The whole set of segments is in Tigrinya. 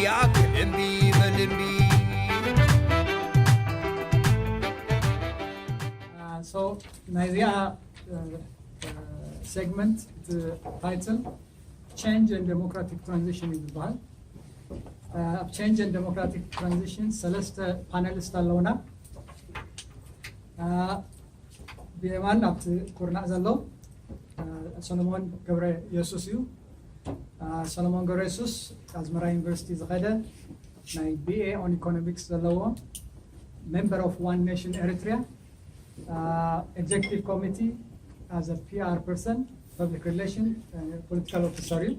ያክ እምቢ በል እምቢ። So ናይዚኣ segment title change and democratic transition እዩ ዝበሃል። ኣብ change and democratic transition ሰለስተ panelist ኣለውና። ብየማን ኣብቲ ኩርናዕ ዘሎ ሰሎሞን ገብረ የሱስ እዩ። ሰሎሞን ገብረ የሱስ ኣዝመራ ዩኒቨርሲቲ ዝኸደ ናይ B A on economics ዘለዎ member of One Nation Eritrea, executive committee as a P R person, public relation, political officer እዩ።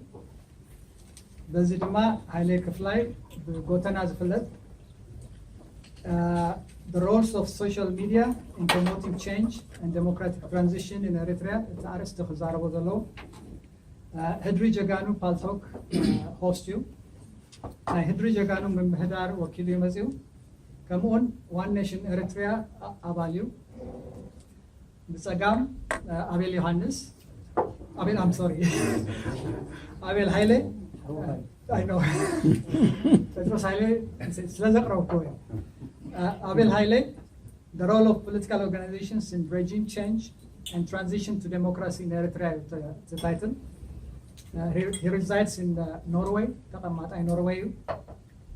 በዚ ድማ ሃይለ ክፍላይ ብጎተና ዝፍለጥ the roles of social media in promoting change and democratic transition in Eritrea እቲ ኣርእስቲ ክዛረቦ ዘለዎ። ህድሪ ጀጋኑ ፓልቶክ host እዩ። ናይ ህድሪ ጀጋኑ ምምሕዳር ወኪሉ እዩ መፂኡ። ከምኡውን One Nation Eritrea ኣባል እዩ። ብፀጋም ኣቤል ዮሃንስ፣ ኣቤል፣ I'm sorry፣ ኣቤል ሃይለ፣ I know፣ ጴጥሮስ ሃይለ ስለ ዘቕረብኩ እዩ። ኣቤል ሃይለ the role of political organizations in regime change and transition to democracy in Eritrea እዩ title. He resides in Norway፣ ተቐማጣይ ኖርወይ እዩ።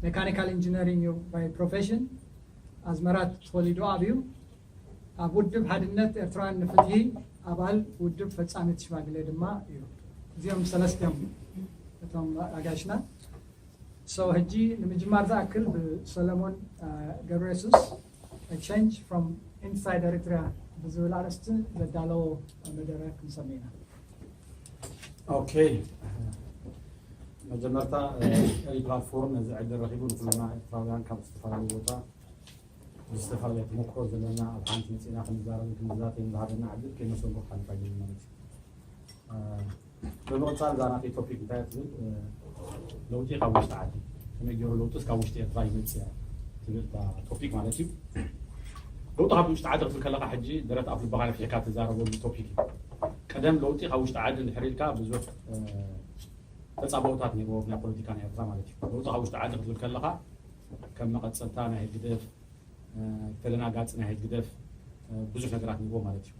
Mechanical engineering እዩ by profession። ኣዝመራ ተወሊዱ ኣብዩ። ኣብ ውድብ ሓድነት ኤርትራውያን ንፍትሒ ኣባል ውድብ ፈጻሚት ሽማግሌ ድማ እዩ። እዚኦም ሰለስቲኦም እቶም ኣጋይሽና። So ሕጂ ንምጅማር ዝኣክል ብሰለሞን ገብረ የሱስ change from inside Eritrea ብዝብል ኣርእስቲ ዘዳለዎ መደረ ክንሰምዕ ኢና። ኦኬ፣ መጀመርታ ኤሪ ፕላትፎርም ነዚ ዕድል ረኺቡ ንኩልና ኤርትራውያን ካብ ዝተፈላለዩ ቦታ ብዝተፈላለየ ተመክሮ ዘለና ኣብ ሓንቲ መፂና ክንዛረብ ክንዛተይ ዝሃበና ዕድል ከይመሰንኩ ክሓልፍ ኣይደልን ማለት እዩ። ብምቕፃል እዛ ናተይ ቶፒክ እንታይ ትብል? ለውጢ ካብ ውሽጢ ዓዲ፣ ከመይ ገይሩ ለውጢስ ካብ ውሽጢ ኤርትራ ይመፅእ ትብል እታ ቶፒክ ማለት እዩ። ለውጢ ካብ ውሽጢ ዓዲ ክትብል ከለካ ሕጂ ደረት ኣፍ ልብኻ ነፊሕካ ትዛረበሉ ቶፒክ እዩ። ቀደም ለውጢ ካብ ውሽጢ ዓዲ እንድሕር ኢልካ ብዙሕ ተፃብኦታት ነይርዎ ናይ ፖለቲካ ናይ ኤርትራ ማለት እዩ። ለውጢ ካብ ውሽጢ ዓዲ ክትብል ከለካ ከም መቐፀልታ ናይ ህግደፍ ተደናጋፂ ናይ ህግደፍ ብዙሕ ነገራት ነይርዎ ማለት እዩ።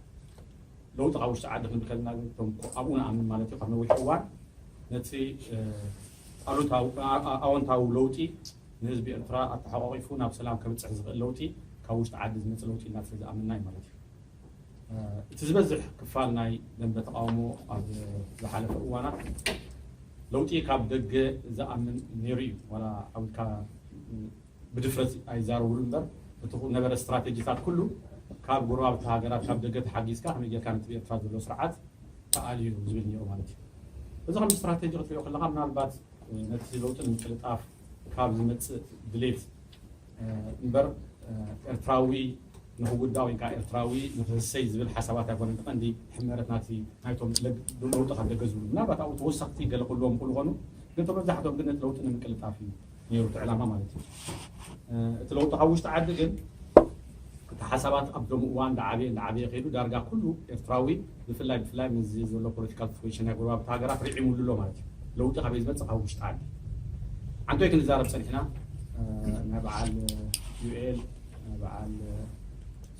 ለውጢ ካብ ውሽጢ ዓዲ ክንብል ከለና ግን እቶም ኣብኡ ንኣምን ማለት እዩ። ካብ ነዊሕ እዋን ነቲ ኣሉታዊ ኣወንታዊ ለውጢ ንህዝቢ ኤርትራ ኣተሓቋቒፉ ናብ ሰላም ከብፅሕ ዝኽእል ለውጢ ካብ ውሽጢ ዓዲ ዝመፅእ ለውጢ ኢልና ስለ ዝኣምንና እዩ ማለት እዩ። እቲ ዝበዝሕ ክፋል ናይ ደንበ ተቃውሞ ኣብ ዝሓለፈ እዋናት ለውጢ ካብ ደገ ዝኣምን ነይሩ እዩ። ዋላ ዓውድካ ብድፍረት ኣይዛረቡሉ እምበር እቲ ነበረ ስትራቴጂታት ኩሉ ካብ ጎረባብቲ ሃገራት ካብ ደገ ተሓጊዝካ ከመይ ጌርካ ነቲ ኤርትራ ዘሎ ስርዓት ተኣልዩ ዝብል ነይሩ ማለት እዩ። እዚ ከም ስትራቴጂ ክትሪኦ ከለካ ምናልባት ነቲ ለውጢ ንምቅልጣፍ ካብ ዝመፅእ ድሌት እምበር ኤርትራዊ ንክጉዳ ወይ ከዓ ኤርትራዊ ንክህሰይ ዝብል ሓሳባት ኣይኮነን። ቀንዲ ሕመረት ናቲ ናይቶም ለውጢ ካብ ደገ ዝብሉ ምናልባት ኣብኡ ተወሰኽቲ ገለ ክህልዎም ይኽእሉ ይኾኑ፣ ግን ተበዛሕቶም ግን ነቲ ለውጢ ንምቅልጣፍ እዩ ነይሩ እቲ ዕላማ ማለት እዩ። እቲ ለውጢ ካብ ውሽጢ ዓዲ ግን እቲ ሓሳባት ኣብዞም እዋን ዳዓበየ ዳዓበየ ከይዱ ዳርጋ ኩሉ ኤርትራዊ ብፍላይ ብፍላይ ምስዚ ዘሎ ፖለቲካል ሲትዌሽን ናይ ጎረባብቲ ሃገራት ርዒሙሉ ኣሎ ማለት እዩ። ለውጢ ካበይ ዝመፅእ ካብ ውሽጢ ዓዲ። ዓንቶይ ክንዛረብ ፀኒሕና። ናይ በዓል ዩኤል፣ ናይ በዓል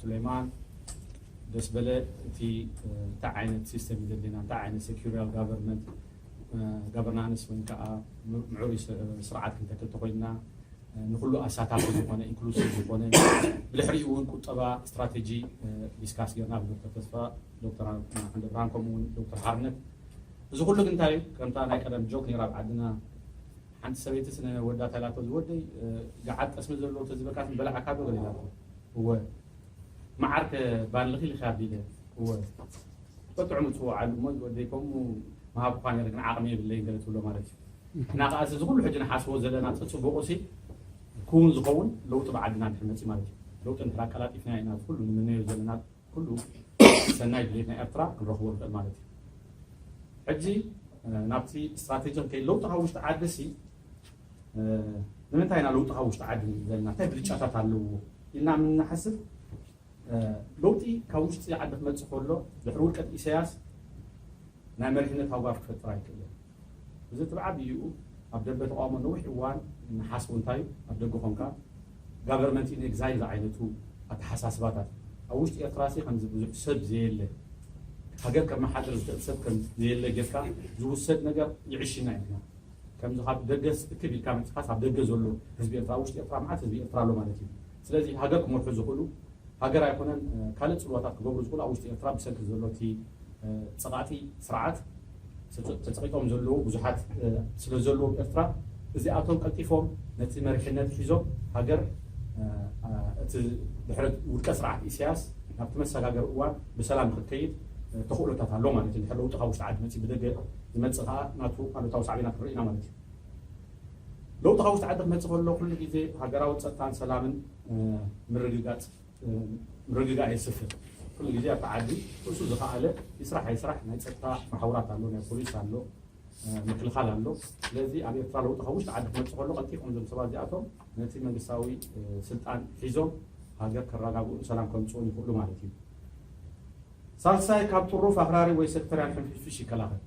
ሱሌማን ደስ በለ እቲ እንታይ ዓይነት ሲስተም እዩ ዘድልየና፣ እንታይ ዓይነት ሴኩሪያል ጋቨርንመንት ጋቨርናንስ ወይ ከዓ ምዕሩይ ስርዓት ክንተክል ተኮይንና ንኩሉ ኣሳታፊ ዝኾነ ኢንክሉሲቭ ዝኾነ ብድሕሪኡ እውን ቁጠባ ስትራቴጂ ዲስካስ ጌርና ብዶክተር ተስፋ ዶክተር ዓንደብርሃን ከምኡ እውን ዶክተር ሓርነት። እዚ ኩሉ ግን እንታይ እዩ ከምታ ናይ ቀደም ጆክ ነይራ ኣብ ዓድና ሓንቲ ሰበይቲ ስነ ወዳ ተላቶ ዝወደይ ገዓት ጠስሚ ዘለዎ ተዝበካት በላዕካ ዶ ገሊላቶ እወ መዓርከ ባልኺ ልካ ቢለ እወ በጥዑ ምፅወዓሉ እሞ ዝወደይ ከምኡ ምሃብኳ ነይረ ግን ዓቕሚ የብለይን ገለ ትብሎ ማለት እዩ። እና ከዓ እዚ ኩሉ ሕጂ ንሓስቦ ዘለና ፅፅቡቑ ሲ ክውን ዝኸውን ለውጢ ብዓድና እንድሕር መፂ ማለት እዩ። ለውጢ እንድሕር ኣቀላጢፍና ኢና ኩሉ ንምነዮ ዘለና ኩሉ ሰናይ ድሌት ናይ ኤርትራ ክንረኽቦ ንኽእል ማለት እዩ። ሕጂ ናብቲ ስትራቴጂ ከይ ለውጢ ካብ ውሽጢ ዓዲ ሲ ንምንታይ ኢና ለውጢ ካብ ውሽጢ ዓዲ ንብል ዘለና እንታይ ብልጫታት ኣለዎ ኢልና ምንሓስብ ለውጢ ካብ ውሽጢ ዓዲ ክመፅእ ከሎ ድሕሪ ውድቀት ኢሳያስ ናይ መሪሕነት ሃጓፍ ክፈጥር ኣይክእልን። እዚ እቲ ብዓብይኡ ኣብ ደንበ ተቃውሞ ነዊሕ እዋን ንሓስቡ እንታይ እዩ? ኣብ ደገ ኮንካ government in exile ዝዓይነቱ ኣተሓሳስባታት፣ ኣብ ውሽጢ ኤርትራ ሲ ከምዚ ብዙሕ ሰብ ዘየለ፣ ሃገር ከመሓድር ዝኽእል ሰብ ከም ዘየለ ጌርካ ዝውሰድ ነገር ይዕሽና ኢና። ከምዚ ካብ ደገ እክብ ኢልካ መፂኻስ ኣብ ደገ ዘሎ ህዝቢ ኤርትራ፣ ኣብ ውሽጢ ኤርትራ መዓት ህዝቢ ኤርትራ ኣሎ ማለት እዩ። ስለዚ ሃገር ክመርሑ ዝኽእሉ፣ ሃገር ኣይኮነን ካልእ ፅልዋታት ክገብሩ ዝኽእሉ ኣብ ውሽጢ ኤርትራ ብሰንኪ ዘሎ እቲ ፀቓጢ ስርዓት ተፀቂጦም ዘለዉ ብዙሓት ስለ ዘለዉ ኤርትራ፣ እዚኣቶም ቀልጢፎም ነቲ መሪሕነት ሒዞም ሃገር እቲ ድሕረት ውድቀት ስርዓት ኢሳያስ ናብቲ መሰጋገሪ እዋን ብሰላም ክትከይድ ተኽእሎታት ኣሎ ማለት እዩ። ድሕሪ ለውጢ ካብ ውሽጢ ዓዲ መፅእ ብደገ ዝመፅእ ከዓ ናቱ ኣሉታዊ ሳዕቤናት ንርኢ ኢና ማለት እዩ። ለውጢ ካብ ውሽጢ ዓዲ ክመፅእ ከሎ ኩሉ ግዜ ሃገራዊ ፀጥታን ሰላምን ምርግጋፅ ምርግጋእ የስፍን። ኩሉ ግዜ ኣብቲ ዓዲ ርእሱ ዝኸኣለ ይስራሕ ኣይስራሕ ናይ ፀጥታ መሓውራት ኣሎ፣ ናይ ፖሊስ ኣሎ፣ ምክልኻል ኣሎ። ስለዚ ኣብ ኤርትራ ለውጢ ካብ ውሽጢ ዓዲ ክመፅእ ከሎ ቀልጢፎም እዞም ሰባት እዚኣቶም ነቲ መንግስታዊ ስልጣን ሒዞም ሃገር ከረጋግኡን ሰላም ከምፅኡን ይኽእሉ ማለት እዩ። ሳልሳይ ካብ ጥሩፍ ኣኽራሪ ወይ ሴክተርያን ሕንፍሽፍሽ ይከላኸል።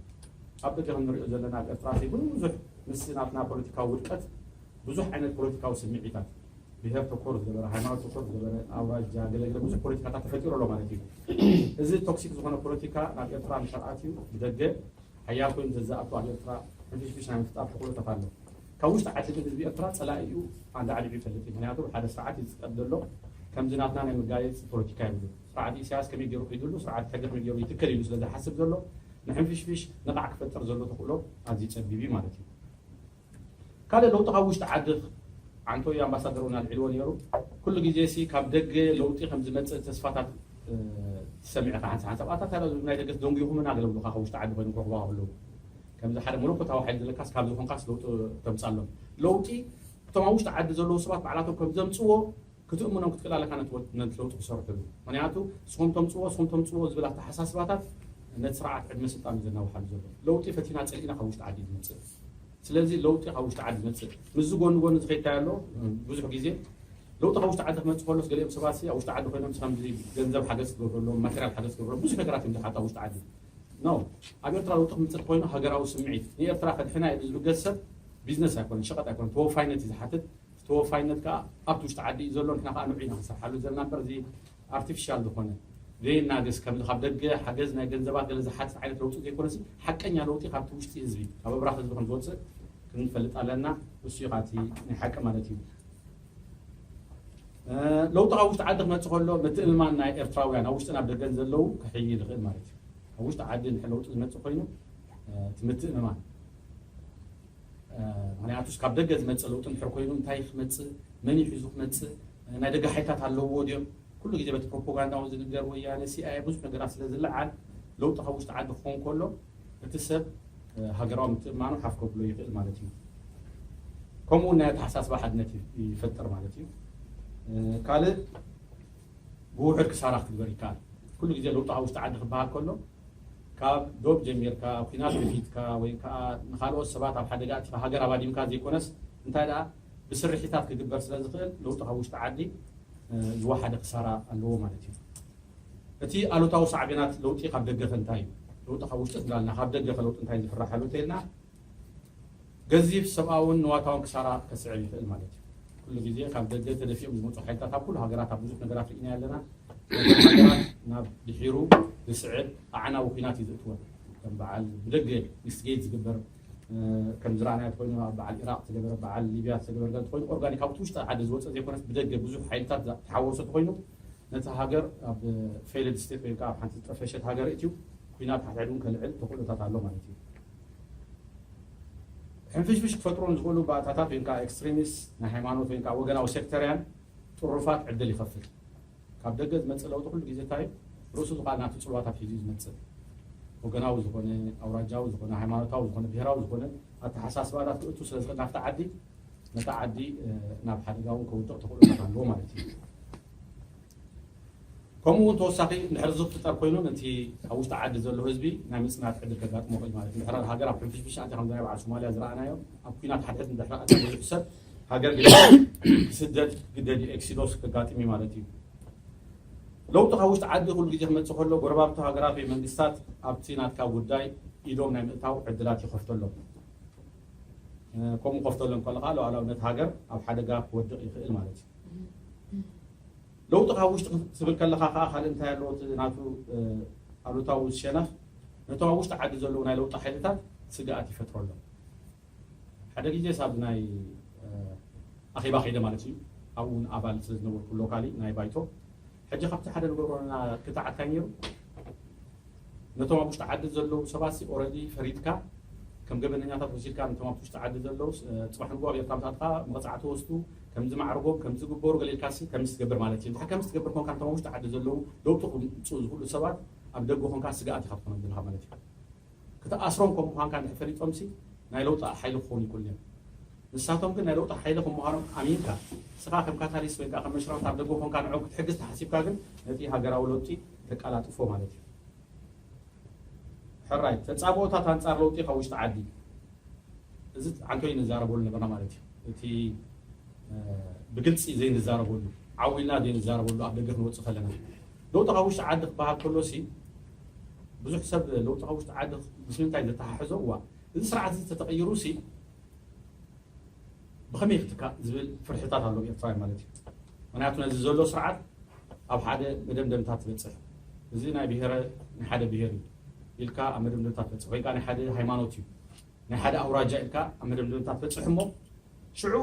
ኣብ ደገ ክንሪኦ ዘለና ኣብ ኤርትራ ብዙሕ ምስ ናትና ፖለቲካዊ ውድቀት ብዙሕ ዓይነት ፖለቲካዊ ስምዒታት ብሄር ተኮር ዝገበረ፣ ሃይማኖት ተኮር ዝገበረ፣ ኣውራጃ ገለገለ ብዙሕ ፖለቲካታት ተፈጢሩ ኣሎ ማለት እዩ። እዚ ቶክሲክ ዝኾነ ፖለቲካ ናብ ኤርትራ እንተኣትዩ ብደገ ሓያል ኮይኑ ዘዛኣቱ ኣብ ኤርትራ ሕንፍሽፍሽ ናይ ምፍጣር ተኽእሎታት ኣሎ። ካብ ውሽጢ ዓዲ ግን ህዝቢ ኤርትራ ጸላኢኡ ኣንዳዕዲዑ ይፈልጥ እዩ። ምክንያቱ ሓደ ስርዓት እዩ ዝጥቀም ዘሎ። ከምዚ ናትና ናይ መጋየፂ ፖለቲካ ይብሉ። ስርዓት ኢሳያስ ከመይ ገይሩ ኪዱሉ፣ ስርዓት ሕገ ከመይ ገይሩ ይትከል ኢሉ ስለ ዝሓስብ ዘሎ ንሕንፍሽፍሽ ንቓዕ ክፈጥር ዘሎ ተኽእሎ ኣዝዩ ጸቢብ እዩ ማለት እዩ። ካልእ ለውጢ ካብ ውሽጢ ዓዲ ዓንቶ እዩ ኣምባሳደር እውን ኣልዒልዎ ነይሩ። ኩሉ ግዜ ሲ ካብ ደገ ለውጢ ከም ዝመፅእ ተስፋታት ትሰሚዕ ኢኻ። ሓንሳብ ሓንሳብ ኣታ ታዲያ እዞም ናይ ደገ ደንጉይኹምና ገለ ብሉኻ ካብ ውሽጢ ዓዲ ኮይኖም ክረኽቡኻ ከለዉ ከምዚ ሓደ መለኮታዊ ሓይሊ ዘለካስ ካብ ዝኾንካስ ለውጢ ተምፃሎም። ለውጢ እቶም ኣብ ውሽጢ ዓዲ ዘለዉ ሰባት ባዕላቶም ከም ዘምፅዎ ክትእምኖም ክትክእል ኣለካ ነቲ ወ- ነቲ ለውጢ ክሰርሕሉ። ምክንያቱ እስኹም ተምፅዎ እስኹም ተምፅዎ ዝብል ኣተሓሳስባታት ነቲ ስርዓት ዕድመ ስልጣን እዩ ዘናውሓሉ ዘሎ። ለውጢ ፈቲና ፀሊእና ካብ ውሽጢ ዓዲ እዩ ዝመፅእ። ስለዚ ለውጢ ካብ ውሽጢ ዓዲ ይመፅእ። ምስዚ ጎኒ ጎኒ ዝኸይድካዮ ኣሎ ብዙሕ ግዜ ለውጢ ካብ ውሽጢ ዓዲ ክመፅእ ከሎስ ገሊኦም ሰባት ሲ ኣብ ውሽጢ ዓዲ ኮይኖም ከምዚ ገንዘብ ሓገዝ ክገብረሎም ማቴሪያል ሓገዝ ክገብረሎም ብዙሕ ነገራት እዮም ዝሓቱ ኣብ ውሽጢ ዓዲ። ኖ ኣብ ኤርትራ ለውጢ ክምፅእ ኮይኑ ሃገራዊ ስምዒት ንኤርትራ ከድሕና ኢሉ ዝብገስ ሰብ ቢዝነስ ኣይኮነን ሸቐጥ ኣይኮነን ተወፋይነት እዩ ዝሓትት። ተወፋይነት ከዓ ኣብቲ ውሽጢ ዓዲ እዩ ዘሎ ንሕና ከዓ ንዑ ኢና ክንሰርሓሉ ዘለና እምበር እዚ ኣርቲፊሻል ዝኾነ ዘይናገስ ከምዚ ካብ ደገ ሓገዝ ናይ ገንዘባት ገለ ዝሓትት ዓይነት ለውጢ ዘይኮነሲ ሓቀኛ ለውጢ ካብቲ ውሽጢ ህዝቢ ካብ ኣብራኽ ህዝቢ ከም ዝወፅእ ክንፈልጥ ኣለና። እሱ እዩ ካብቲ ናይ ሓቂ ማለት እዩ። ለውጢ ካብ ውሽጢ ዓዲ ክመፅእ ከሎ ምትእምማን ናይ ኤርትራውያን ኣብ ውሽጥን ኣብ ደገን ዘለዉ ክሕይል ይኽእል ማለት እዩ። ኣብ ውሽጢ ዓዲ እንድሕር ለውጢ ዝመፅእ ኮይኑ እቲ ምትእምማን ምክንያቱስ ካብ ደገ ዝመፅእ ለውጢ እንድሕር ኮይኑ እንታይ ክመፅእ መን እዩ ሒዙ ክመፅእ ናይ ደገ ሓይልታት ኣለውዎ ድዮም ኩሉ ግዜ በቲ ፕሮፓጋንዳ እውን ዝንገር ወያነ ሲኣይኤ ብዙሕ ነገራት ስለ ዝለዓል ለውጢ ካብ ውሽጢ ዓዲ ክኸውን ከሎ እቲ ሰብ ሃገራዊ ምትእምማኑ ሓፍ ከብሎ ይኽእል ማለት እዩ። ከምኡ እውን ናይ ኣተሓሳስባ ሓድነት ይፈጥር ማለት እዩ። ካልእ ብውሕድ ክሳራ ክትግበር ይከኣል። ኩሉ ግዜ ለውጢ ካብ ውሽጢ ዓዲ ክበሃል ከሎ ካብ ዶብ ጀሚርካ ኣብ ኲናት ገፊትካ ወይ ከዓ ንካልኦት ሰባት ኣብ ሓደጋ ኣእቲኻ ሃገር ኣባዲምካ ዘይኮነስ እንታይ ደኣ ብስርሒታት ክግበር ስለ ዝኽእል ለውጢ ካብ ውሽጢ ዓዲ ዝወሓደ ክሳራ ኣለዎ ማለት እዩ። እቲ ኣሉታዊ ሳዕቤናት ለውጢ ካብ ደገ ከ እንታይ እዩ? ለውጢ ካብ ውሽጢ እንዳልና ካብ ደገ ከ ለውጢ እንታይ ዝፍራሕ ኣሎ እንተኢልና ገዚፍ ሰብኣውን ንዋታውን ክሳራ ከስዕብ ይኽእል ማለት እዩ። ኩሉ ግዜ ካብ ደገ ተደፊኦም ዝመፁ ሓይልታት ኣብ ኩሉ ሃገራት ኣብ ብዙሕ ነገራት ርኢና ኣለና። ነቶም ሃገራት ናብ ድሒሩ ዝስዕብ ኣዕናዊ ኲናት እዩ ዘእትወን። ከም በዓል ብደገ ኢንስቲጌት ዝግበር ከም ዝረኣናዮ ኮይኑ ኣብ በዓል ኢራቅ ዝተገበረ በዓል ሊብያ ዝተገበረ ገለ ተኮይኑ ኦርጋኒክ ካብቲ ውሽጢ ዓዲ ዝወፀ ዘይኮነስ ብደገ ብዙሕ ሓይልታት ተሓወሶ ተኮይኑ ነቲ ሃገር ኣብ ፌይልድ ስቴት ወይ ከዓ ኣብ ሓንቲ ዝጠፈሸት ሃገር እትዩ ኩናት ሓድሕድ እውን ከልዕል ተኽእሎታት ኣሎ ማለት እዩ። ሕንፍሽፍሽ ክፈጥሮም ዝኽእሉ ባእታታት ወይ ከዓ ኤክስትሪሚስት ናይ ሃይማኖት ወይ ከዓ ወገናዊ ሴክተርያን ጥሩፋት ዕድል ይኸፍት። ካብ ደገ ዝመፅእ ለውጢ ኩሉ ግዜ እንታይ ርእሱ ዝኸኣል ናቱ ፅልዋታት ሒዙ እዩ ዝመፅእ። ወገናዊ ዝኾነ ኣውራጃዊ ዝኾነ ሃይማኖታዊ ዝኾነ ብሄራዊ ዝኾነ ኣተሓሳስባታት ክእቱ ስለ ዝኽእል ናብቲ ዓዲ ነታ ዓዲ ናብ ሓደጋ እውን ከውድቕ ተኽእሎታት ኣለዎ ማለት እዩ። ከምኡ እውን ተወሳኺ እንድሕር ዝፍጠር ኮይኑ ነቲ ኣብ ውሽጢ ዓዲ ዘሎ ህዝቢ ናይ ምፅናት ዕድል ከጋጥሞ ክእል ማለት እዩ። እንድሕር ሃገር ኣብ ሕንፍሽፍሽ ኣትያ ከምዚ ናይ በዓል ሶማልያ ዝረኣናዮ ኣብ ኩናት ሓድሕድ እንድሕር ኣትያ ብዙሕ ሰብ ሃገር ገይሩ ክስደድ ግደድ እዩ። ኤክሲዶስ ከጋጥም እዩ ማለት እዩ። ለውጢ ካብ ውሽጢ ዓዲ ኩሉ ግዜ ክመፅእ ከሎ ጎረባብቲ ሃገራት ወይ መንግስታት ኣብቲ ናትካ ጉዳይ ኢዶም ናይ ምእታው ዕድላት ይኸፍተሎም። ከምኡ ከፍተለን ከለካ ሉዓላውነት ሃገር ኣብ ሓደጋ ክወድቕ ይኽእል ማለት እዩ። ለውጢ ካብ ውሽጢ ክትብል ከለካ ከዓ ካልእ እንታይ ኣለዎ? እቲ ናቱ ኣሉታዊ ሸነኽ ነቶም ኣብ ውሽጢ ዓዲ ዘለዉ ናይ ለውጢ ሓይልታት ስግኣት ይፈጥረሎም። ሓደ ግዜ ሳብ ናይ ኣኼባ ከይደ ማለት እዩ። ኣብኡ እውን ኣባል ስለ ዝነበርኩ ሎካሊ ናይ ባይቶ፣ ሕጂ ካብቲ ሓደ ንገብሮ ክትዓትካ ነይሩ። ነቶም ኣብ ውሽጢ ዓዲ ዘለዉ ሰባት ሲ ኦረዲ ፈሪድካ ከም ገበነኛታት ወሲድካ ነቶም ኣብ ውሽጢ ዓዲ ዘለዉ ጽባሕ ንግሆ ኣብ ኤርትራ ምስ ኣትካ መቕጻዕቲ ወስዱ ከምዚ ማዕርጎም ከምዚ ግበሩ ገለ ኢልካ ሲ ከምዚ ትገብር ማለት እዩ። እንድሕር ከምዚ ትገብር ኮንካ ነቶም ኣብ ውሽጢ ዓዲ ዘለዉ ለውጢ ክምፅኡ ዝኽእሉ ሰባት ኣብ ደገ ኮንካ ስግኣት ኢኻ ትኾኖም ዘለኻ ማለት እዩ። ክትኣስሮም ከም ምዃንካ እንድሕር ፈሊጦም ሲ ናይ ለውጢ ሓይሊ ክኾኑ ይክእሉ እዮም። ንሳቶም ግን ናይ ለውጢ ሓይሊ ከም ምዃኖም ኣሚንካ ንስኻ ከም ካታሊስት ወይ ከዓ ከም መሽረፍቲ ኣብ ደገ ኮንካ ንዕኦም ክትሕግዝ ተሓሲብካ ግን ነቲ ሃገራዊ ለውጢ ተቀላጥፎ ማለት እዩ። ሕራይ ተጻብኦታት ኣንጻር ለውጢ ካብ ውሽጢ ዓዲ እዚ ዓንቶይ ንዛረበሉ ነበርና ማለት እዩ። እቲ ብግልፂ ዘይንዛረበሉ ዓዊልና ዘይንዛረበሉ ኣብ ደገ ክንወፅእ ከለና ለውጢ ካብ ውሽጢ ዓዲ ክበሃል ከሎ ሲ ብዙሕ ሰብ ለውጢ ካብ ውሽጢ ዓዲ ምስ ምንታይ ዘተሓሕዞ እዋ እዚ ስርዓት እዚ ተተቐይሩ ሲ ብኸመይ ክትካእ ዝብል ፍርሕታት ኣሎ ኤርትራዊ ማለት እዩ። ምክንያቱ ነዚ ዘሎ ስርዓት ኣብ ሓደ መደምደምታ ትበፅሕ። እዚ ናይ ብሄረ ናይ ሓደ ብሄር እዩ ኢልካ ኣብ መደምደምታ ትበፅሕ ወይ ከዓ ናይ ሓደ ሃይማኖት እዩ ናይ ሓደ ኣውራጃ ኢልካ ኣብ መደምደምታ ትበፅሕ እሞ ሽዑ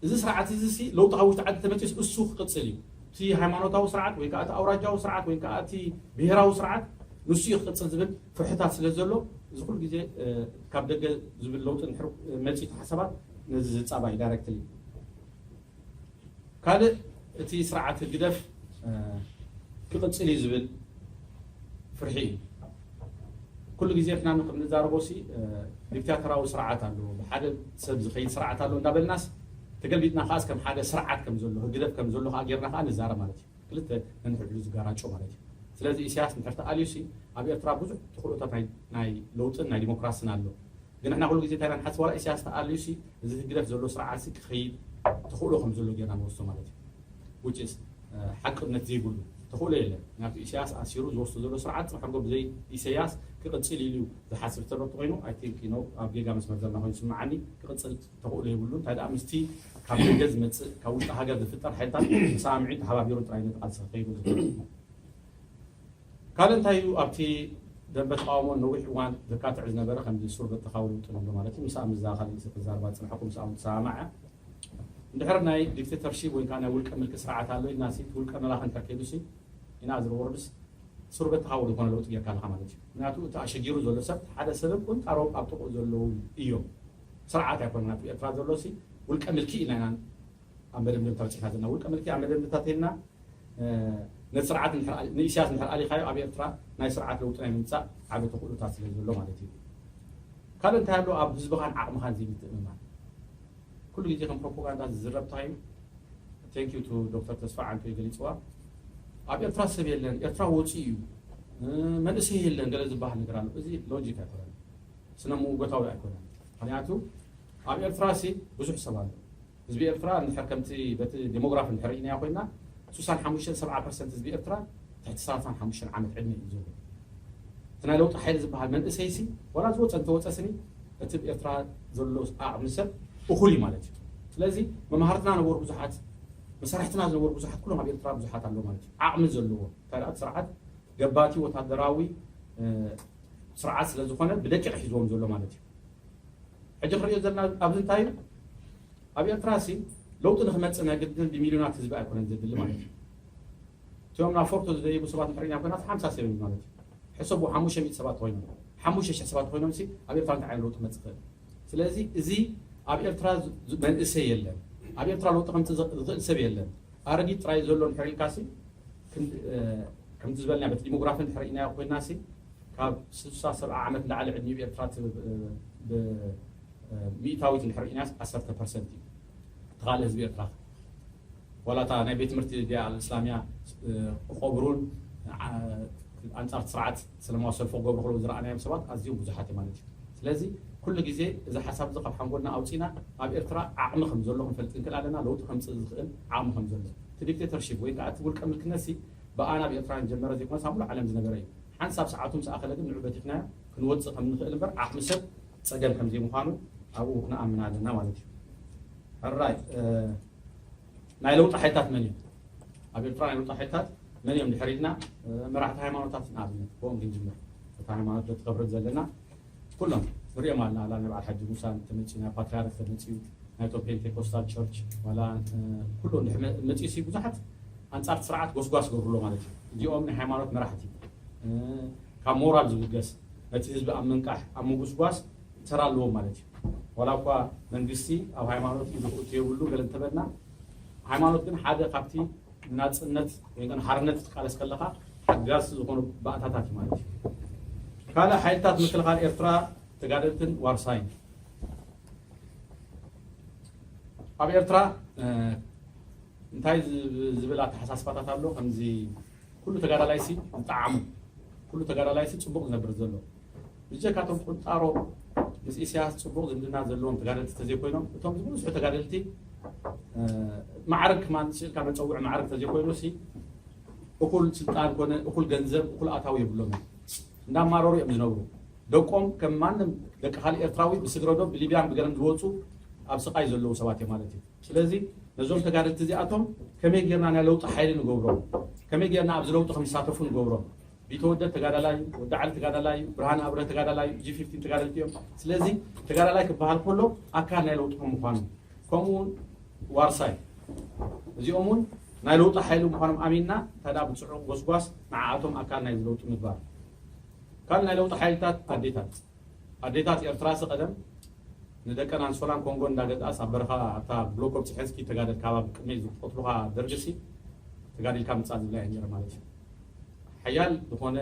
እዚ ስርዓት እዚ ሲ ለውጢ ካብ ውሽጢ ዓዲ ተመፅስ እሱ ክቅፅል እዩ። እቲ ሃይማኖታዊ ስርዓት ወይ ከዓ እቲ ኣውራጃዊ ስርዓት ወይ ከዓ እቲ ብሄራዊ ስርዓት ንሱ እዩ ክቅፅል ዝብል ፍርሕታት ስለ ዘሎ እዚ ኩሉ ግዜ ካብ ደገ ዝብል ለውጢ እንድሕር መፂኡ ሓሳባት ነዚ ዝፃባ እዩ ዳይሬክትሊ። ካልእ እቲ ስርዓት ህግደፍ ክቕጽል እዩ ዝብል ፍርሒ እዩ። ኩሉ ግዜ ንሕና ከም ንዛረቦ ሲ ዲክታተራዊ ስርዓት ኣሎ፣ ብሓደ ሰብ ዝኸይድ ስርዓት ኣሎ እንዳበልናስ ተገልቢጥና ከዓስ ከም ሓደ ስርዓት ከም ዘሎ ህግደፍ ከም ዘሎ ከዓ ጌርና ከዓ ንዛረብ ማለት እዩ። ክልተ ነንሕድሕዱ ዝጋራጮ ማለት እዩ። ስለዚ ኢሳያስ እንድሕር ተኣልዩ ሲ ኣብ ኤርትራ ብዙሕ ተኽእሎታት ናይ ለውጥን ናይ ዲሞክራስን ኣሎ። ግን ንሕና ኩሉ ግዜ እንታይ ኢና ንሓስብ ዋላ ኢሳያስ ተኣልዩ ሲ እዚ ህግደፍ ዘሎ ስርዓት ሲ ክኸይድ ተኽእሎ ከም ዘሎ ጌርና ንወስዶ ማለት እዩ። Which is ሓቅነት ዘይብሉ ተኽእሎ የለን። ምክንያቱ ኢሳያስ ኣሲሩ ዝወስዶ ዘሎ ስርዓት ጽባሕ ንግሆ ብዘይ ኢሳያስ ክቕጽል ኢሉ ዝሓስብ ተሎ እንተኾይኑ I think you know ኣብ ጌጋ መስመር ዘለና ኮይኑ ይስምዓኒ። ክቕጽል ተኽእሎ የብሉ። እንታይ ደኣ ምስቲ ካብ ደገ ዝመጽእ ካብ ውሽጢ ሃገር ዝፍጠር ሓይልታት ተሰማሚዑ ተሓባቢሩ ጥራይ ነቲ ቃልሲ ክኸይዱ ዝኽእል። ካልእ እንታይ እዩ ኣብቲ ደንበ ተቃውሞ ነዊሕ እዋን ዘካትዕ ዝነበረ ከምዚ ሱር በተኻዊ ለውጢ ንብሎ ማለት እዩ። ምስኣ ምስዛ ካልእ ክዛርባ ዝፅንሐኩ ምስኣ እውን ትሰማማዕ እያ። እንድሕር ናይ ዲክቴተርሺፕ ወይ ከዓ ናይ ውልቀ ምልኪ ስርዓት ኣሎ ኢልና ሲ ውልቀ መላኺ እንድሕር ከይዱ ሲ ኢና ዝርወርድስ ሱር በተኻዊ ዝኾነ ለውጢ ጌርካ ኣለኻ ማለት እዩ። ምክንያቱ እቲ ኣሸጊሩ ዘሎ ሰብ ሓደ ሰብን ቁንጣሮ ኣብ ጥቕኡ ዘለዉ እዮም። ስርዓት ኣይኮነን ኣብቲ ኤርትራ ዘሎ ሲ ውልቀ ምልኪ ኢልና ኢና ኣብ መደምደምታ በፂሕና ዘለና። ውልቀ ምልኪ ኣብ መደምደምታ ተይልና ነቲ ስርዓት ንኢሳያስ እንድሕር ኣሊኻዮ ኣብ ኤርትራ ናይ ስርዓት ለውጢ ናይ ምምፃእ ዓበ ተኽእሎታት ስለ ዘሎ ማለት እዩ። ካልእ እንታይ ኣሎ ኣብ ህዝብኻን ዓቕምኻን ዘይምትእምማን ኩሉ ግዜ ከም ፕሮፓጋንዳ ዝዝረብ እንታይ እዩ? Thank you to ዶክተር ተስፋ ዓንቶ ገሊፅዋ ኣብ ኤርትራ ሰብ የለን ኤርትራ ወፂኡ እዩ መንእሰይ የለን ገለ ዝበሃል ነገር ኣሎ። እዚ ሎጂክ ኣይኮነን፣ ስነ ምውጎታዊ ኣይኮነን። ምክንያቱ ኣብ ኤርትራ ሲ ብዙሕ ሰብ ኣሎ። ህዝቢ ኤርትራ እንድሕር ከምቲ በቲ ዴሞግራፊ እንድሕር ርኢናዮ ኮይና ስሳን ሓሙሽተን ሰብዓ ፐርሰንት ህዝቢ ኤርትራ ትሕቲ ሰላሳን ሓሙሽተን ዓመት ዕድመ እዩ ዘሎ። እቲ ናይ ለውጢ ሓይሊ ዝበሃል መንእሰይ ሲ ዋላ ዝወፀ እንተወፀ ስኒ እቲ ብ ኤርትራ ዘሎ ዓቕሚ ሰብ እኹል እዩ ማለት እዩ። ስለዚ መማህርትና ነበሩ ብዙሓት፣ መሳርሕትና ዝነበሩ ብዙሓት ኩሎም ኣብ ኤርትራ ብዙሓት ኣሎ ማለት እዩ። ዓቕሚ ዘለዎ እንታይ ደኣ እቲ ስርዓት ገባቲ ወታደራዊ ስርዓት ስለ ዝኾነ ብደቂቕ ሒዝዎም ዘሎ ማለት እዩ። ሕጂ ክንሪኦ ዘለና ኣብዚ እንታይ እዩ ኣብ ኤርትራ ሲ ለውጢ ንክመፅእ ናይ ግድን ብሚልዮናት ህዝቢ ኣይኮነን ዘድሊ ማለት እዩ። እቲኦም ናብ ፎርቶ ዝደይቡ ሰባት እንድሕር ኢና ኮይና ሓምሳ ሰብ እዩ ማለት እዩ። ሕሰቡ ሓሙሽተ ሚእቲ ሰባት ኮይኖም ሓሙሽተ ሽሕ ሰባት ኮይኖም ሲ ኣብ ኤርትራ እንታይ ዓይነት ለውጢ ክመፅእ ይኽእል? ስለዚ እዚ ኣብ ኤርትራ መንእሰይ የለን፣ ኣብ ኤርትራ ለውጢ ከምፅእ ዝኽእል ሰብ የለን። ኣረጊት ጥራይ ዘሎ እንድሕር ኢልካ ሲ ከምቲ ዝበልና በቲ ዲሞግራፊ እንድሕር ኢናዮ ኮይና ሲ ካብ ስሳ ሰብዓ ዓመት ንላዕሊ ዕድሚኡ ኤርትራ ሚእታዊት እንድሕር ኢናስ ዓሰርተ ፐርሰንት እዩ። እቲ ካልእ ህዝቢ ኤርትራ ዋላ እታ ናይ ቤት ትምህርቲ ዲያ ኣልእስላምያ ክቆብሩን ኣንጻር ስርዓት ሰለማዊ ሰልፊ ክገብሩ ከለዉ ዝረኣናዮም ሰባት ኣዝዮም ብዙሓት እዮም ማለት እዩ። ስለዚ ኩሉ ግዜ እዚ ሓሳብ እዚ ካብ ሓንጎልና ኣውፂና ኣብ ኤርትራ ዓቕሚ ከም ዘሎ ክንፈልጥ ክንክእል ኣለና። ለውጢ ከምፅእ ዝኽእል ዓቕሚ ከም ዘሎ እቲ ዲክቴተርሺፕ ወይ ከዓ እቲ ውልቀ ምልክነት ሲ ብኣና ኣብ ኤርትራ ዝጀመረ ዘይኮነስ ኣብ ሙሉእ ዓለም ዝነበረ እዩ። ሓንሳብ ሰዓቱ ምስ ኣኸለ ግን ንዑ በቲኽናዮ ክንወፅእ ከም ንኽእል እምበር ዓቕሚ ሰብ ፀገም ከም ዘይምዃኑ ኣብኡ ክንኣምን ኣለና ማለት እዩ። ሕራይ ናይ ለውጢ ሓይልታት መን እዮም? ኣብ ኤርትራ ናይ ለውጢ ሓይልታት መን እዮም? ድሕሪትና መራሕቲ ሃይማኖታት ንኣብነት ብኦም ክንጅምር፣ እቲ ሃይማኖት በቲ ከብረት ዘለና ኩሎም ንሪኦም ኣለና። ኣላ ናይ በዓል ሓጂ ሙሳ ተመፅኡ፣ ናይ ፓትሪያርክ ተመፅኡ፣ ናይ ቶም ፔንቴኮስታል ቸርች ዋላ ኩሉ መፅኡ ሲ ብዙሓት ኣንፃር ስርዓት ጎስጓስ ገብርሎ ማለት እዩ። እዚኦም ናይ ሃይማኖት መራሕቲ ካብ ሞራል ዝብገስ ነቲ ህዝቢ ኣብ ምንቃሕ ኣብ ምጉስጓስ ተራ ኣለዎም ማለት እዩ። ዋላ እኳ መንግስቲ ኣብ ሃይማኖት ኢዱ ክእቱ የብሉ ገለ እንተበልና፣ ሃይማኖት ግን ሓደ ካብቲ ንናፅነት ወይ ግን ሓርነት ትቃለስ ከለካ ሓጋዚ ዝኾኑ ባእታታት እዩ ማለት እዩ። ካልእ ሓይልታት ምክልኻል ኤርትራ ተጋደልትን ዋርሳይን ኣብ ኤርትራ እንታይ ዝብል ኣተሓሳስባታት ኣሎ? ከምዚ ኩሉ ተጋዳላይ ሲ ዝጠዓሙ፣ ኩሉ ተጋዳላይ ሲ ፅቡቕ ዝነብር ዘሎ፣ ብጀካቶም ቁንጣሮ ምስ ኢሳያስ ፅቡቕ ዝምድና ዘለዎም ተጋደልቲ ተዘይኮይኖም፣ እቶም ዝበዝሑ ተጋደልቲ ማዕረግ ክማን ስእልካ መፀውዒ ማዕረግ ተዘይኮይኑ ሲ እኩል ስልጣን ኮነ እኩል ገንዘብ እኩል ኣታዊ የብሎም። እንዳማረሩ እዮም ዝነብሩ። ደቆም ከም ማንም ደቂ ካልእ ኤርትራዊ ብስግረዶ ብሊብያን ብገለን ዝወፁ ኣብ ስቃይ ዘለዉ ሰባት እዮም ማለት እዩ። ስለዚ ነዞም ተጋደልቲ እዚኣቶም ከመይ ጌርና ናይ ለውጢ ሓይሊ ንገብሮም፣ ከመይ ጌርና ኣብዚ ለውጢ ከም ዝሳተፉ ንገብሮም። ቢተወደድ ተጋዳላይ፣ ወዲ ዓሊ ተጋዳላይ፣ ብርሃን ኣብረ ተጋዳላይ፣ ጂ ፊፍቲን ተጋደልቲ እዮም። ስለዚ ተጋዳላይ ክበሃል ከሎ ኣካል ናይ ለውጢ ከም ምዃኑ፣ ከምኡ እውን ዋርሳይ፣ እዚኦም እውን ናይ ለውጢ ሓይሊ ምዃኖም ኣሚንና፣ ታዲያ ብፅዑቕ ጎስጓስ ንዓኣቶም ኣካል ናይ ለውጢ ምግባር። ካልእ ናይ ለውጢ ሓይልታት ኣዴታት፣ ኣዴታት ኤርትራ ሲ ቀደም ንደቀን ኣንሶላን ኮንጎ እንዳገዝኣስ ኣብ በረኻ ኣብታ ብሎኮ ብፅሐን እስኪ ተጋደል ካባቢ ቅድመይ ዝቆትሉኻ ደርጊ ሲ ተጋዲልካ ምፃእ ዝብላ እየን ነይረ ማለት እዩ። ሓያል ዝኾነ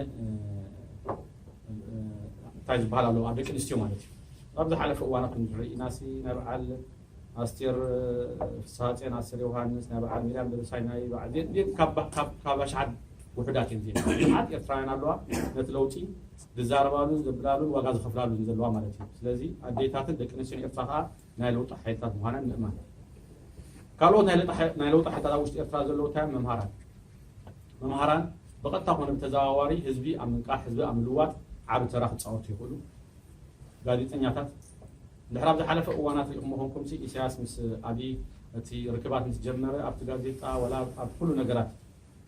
እንታይ ዝበሃል ኣለዎ ኣብ ደቂ ኣንስትዮ ማለት እዩ። ኣብ ዝሓለፈ እዋናት ክንሪኢና ሲ ናይ በዓል ኣስቴር ፍስሃፅዮን፣ ኣስቴር ዮሃንስ፣ ናይ በዓል ሚርያም ደበሳይ፣ ናይ በዓል ዜን ካብ ኣሽሓት ውሑዳት እዮም ዜን ብዙሓት ኤርትራውያን ኣለዋ። ነቲ ለውጢ ዝዛረባሉን ዘብላሉን ዋጋ ዝኸፍላሉን ዘለዋ ማለት እዩ። ስለዚ ኣዴታትን ደቂ ኣንስትዮን ኤርትራ ከዓ ናይ ለውጢ ሓይልታት ምዃነን ምእማን። ካልኦት ናይ ለውጢ ሓይ- ናይ ለውጢ ሓይልታት ኣብ ውሽጢ ኤርትራ ዘለዉ እንታይ እዮም? መምሃራን መምሃራን ብቐጥታ ኮነ ብተዘዋዋሪ ህዝቢ ኣብ ምንቃሕ ህዝቢ ኣብ ምልዋጥ ዓቢ ተራ ክፃወቱ ይኽእሉ። ጋዜጠኛታት እንድሕር ኣብ ዝሓለፈ እዋናት ሪኢኹም መኾንኩም ሲ ኢሳያስ ምስ ኣብይ እቲ ርክባት ምስ ጀመረ ኣብቲ ጋዜጣ ወላ ኣብ ኩሉ ነገራት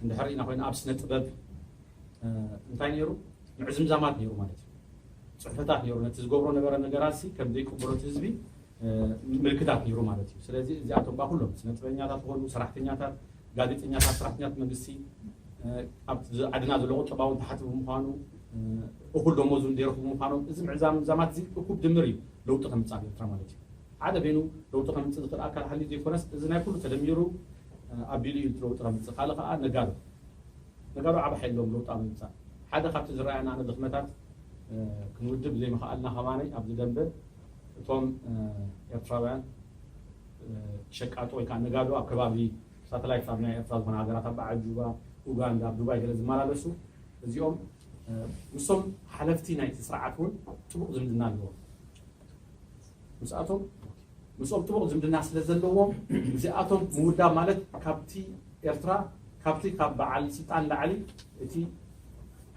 እንድሕር ርኢና ኮይና ኣብ ስነ ጥበብ እንታይ ነይሩ? ምዕዝምዛማት ነይሩ ማለት እዩ። ፅሑፈታት ነይሩ ነቲ ዝገብሮ ነበረ ነገራት ሲ ከም ዘይቅበሎ እቲ ህዝቢ ምልክታት ነይሩ ማለት እዩ። ስለዚ እዚኣቶም ባ ኩሎም ስነ ጥበኛታት ዝኾኑ ሰራሕተኛታት፣ ጋዜጠኛታት፣ ሰራሕተኛት መንግስቲ ኣብ ዓድና ዘሎ ቁጠባውን ተሓቲ ብምዃኑ እኹል ደሞዝ እውን ዘይረኽቡ ብምዃኖም እዚ ምዕዛምዛማት እዚ እኩብ ድምር እዩ ለውጢ ከምፅእ ኣብ ኤርትራ ማለት እዩ። ሓደ በይኑ ለውጢ ከምፅእ ዝኽእል ኣካል ሃልዩ ዘይኮነስ እዚ ናይ ኩሉ ተደሚሩ ኣቢሉ እዩ ለውጢ ከምፅእ። ካልእ ከዓ ነጋዶ ነጋዶ ዓቢ ሓይሊ ኣለዎም ለውጢ ኣብ ምምፃእ። ሓደ ካብቲ ዝረኣየና ኣነ ድኽመታት ክንውድብ ዘይምኽኣልና ከማነይ ኣብዚ ደንበ እቶም ኤርትራውያን ሸቃጦ ወይ ከዓ ነጋዶ ኣብ ከባቢ ሳተላይት ኣብ ናይ ኤርትራ ዝኾነ ሃገራት ኣብ በዓል ጁባ፣ ኡጋንዳ፣ ኣብ ዱባይ ገለ ዝመላለሱ እዚኦም ምስቶም ሓለፍቲ ናይቲ ስርዓት እውን ጥቡቕ ዝምድና ኣለዎም። ምስኣቶም ምስኦም ጥቡቕ ዝምድና ስለ ዘለዎም እዚኣቶም ምውዳብ ማለት ካብቲ ኤርትራ ካብቲ ካብ በዓል ስልጣን ላዕሊ እቲ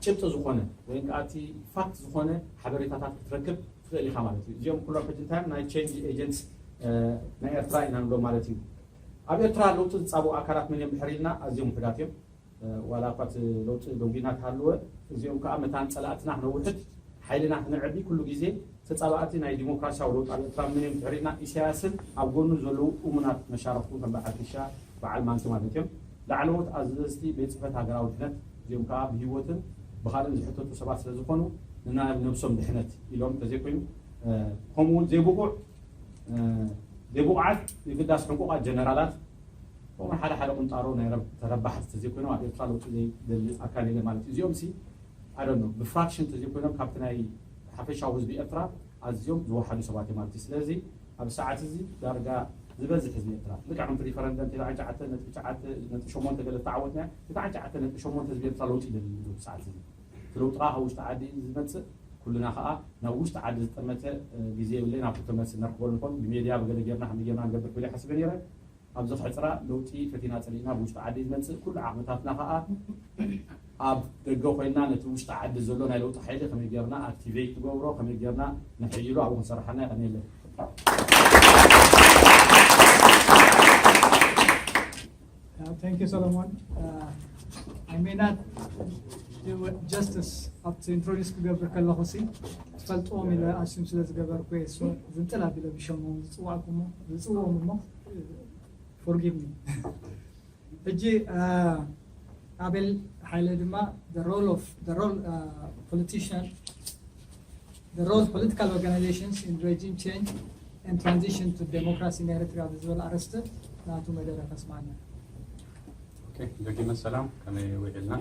ጭብጢ ዝኾነ ወይ ከዓ እቲ ፋክት ዝኾነ ሓበሬታታት ክትረክብ ትኽእል ኢኻ ማለት እዩ። እዚኦም ኩሎም ሕጂ እንታይ ናይ ቼንጅ ኤጀንትስ ናይ ኤርትራ ኢና ንብሎም ማለት እዩ። ኣብ ኤርትራ ለውጢ ዝፃብኡ ኣካላት መን እዮም ድሕር ኢልና ኣዝዮም ውሑዳት እዮም። ዋላ እኳ እቲ ለውጢ ደንጒና ተሃለወ እዚኦም ከዓ መታን ፀላእትና ክነውሕድ ሓይልና ክነዕቢ ኩሉ ግዜ ተፃባእቲ ናይ ዲሞክራሲያዊ ለውጢ ኣብ ኤርትራ መን እዮም ድሕር ኢልና ኢሳያስን ኣብ ጎኑ ዘለዉ እሙናት መሻርክቱ ከም በዓል ፊሻ በዓል ማንኪ ማለት እዮም። ላዕለዎት ኣዘዝቲ ቤት ፅሕፈት ሃገራዊ ድሕነት እዚኦም ከዓ ብህይወትን ብካልእን ዝሕተቱ ሰባት ስለ ዝኾኑ ንናይ ነብሶም ድሕነት ኢሎም እንተዘይኮይኑ ከምኡ እውን ዘይብቑዕ ዘይብቑዓት የግዳስ ሕንቁቓት ጀነራላት ከምኡ ሓደ ሓደ ቁንጣሮ ናይ ተረባሕቲ ተዘይኮይኖም ኣብ ኤርትራ ለውጢ ዘይደሊ ኣካል የለ ማለት እዩ። እዚኦም ሲ ኣደኖ ብፍራክሽን ተዘይኮይኖም ካብቲ ናይ ሓፈሻዊ ህዝቢ ኤርትራ ኣዝዮም ዝወሓዱ ሰባት እዮም ማለት እዩ። ስለዚ ኣብ ሰዓት እዚ ዳርጋ ዝበዝሕ ህዝቢ ኤርትራ ልክዕ ከምቲ ሪፈረንደም ተሽዓን ትሽዓተ ነጥቢ ትሽዓተ ነጥቢ ሸሞንተ ገለ ዝተዓወትና ተሽዓን ትሽዓተ ነጥቢ ሸሞንተ ህዝቢ ኤርትራ ለውጢ ይደሊ እዩ ሰዓት እዚ እቲ ለውጢ ከዓ ካብ ውሽጢ ዓዲ እዩ ዝመፅእ። ኩልና ከዓ ናብ ውሽጢ ዓዲ ዝጠመተ ግዜ የብለይ ናብ ክልተ መልሲ ነርክበሉ ንኾን ብሜድያ ብገለ ጌርና ከመይ ጌርና ንገብር ክብል ይሓስበ ነይረ። ኣብዚ ክሕፅራ ለውጢ ፈቲና ፀሊእና ብውሽጢ ዓዲ ዝመፅእ ኩሉ ዓቕምታትና ከዓ ኣብ ደገ ኮይና ነቲ ውሽጢ ዓዲ ዘሎ ናይ ለውጢ ሓይሊ ከመይ ጌርና ኣክቲቬት ንገብሮ ከመይ ጌርና ንሕይሉ ኣብኡ ክንሰርሓና ይቐንየለን። Uh, thank you, Solomon. Uh, I may not do it justice ኣብቲ introduce ክገብር ከለኹ ሲ ትፈልጥዎም ኢለ assume ስለ ዝገበርኩ እየ እሱ ዝንጥል ኣቢለ ብሸሞም ዝፅዋዕኩሞ ዝፅዎም እሞ forgive me። ሕጂ ኣቤል ሓይለ ድማ the role of the role politician the role of political organizations in regime change and transition to democracy in Eritrea ብዝብል ኣርእስቲ ናቱ መደረ ከስማዕና። ደጊመ ሰላም፣ ከመይ ውዒልና?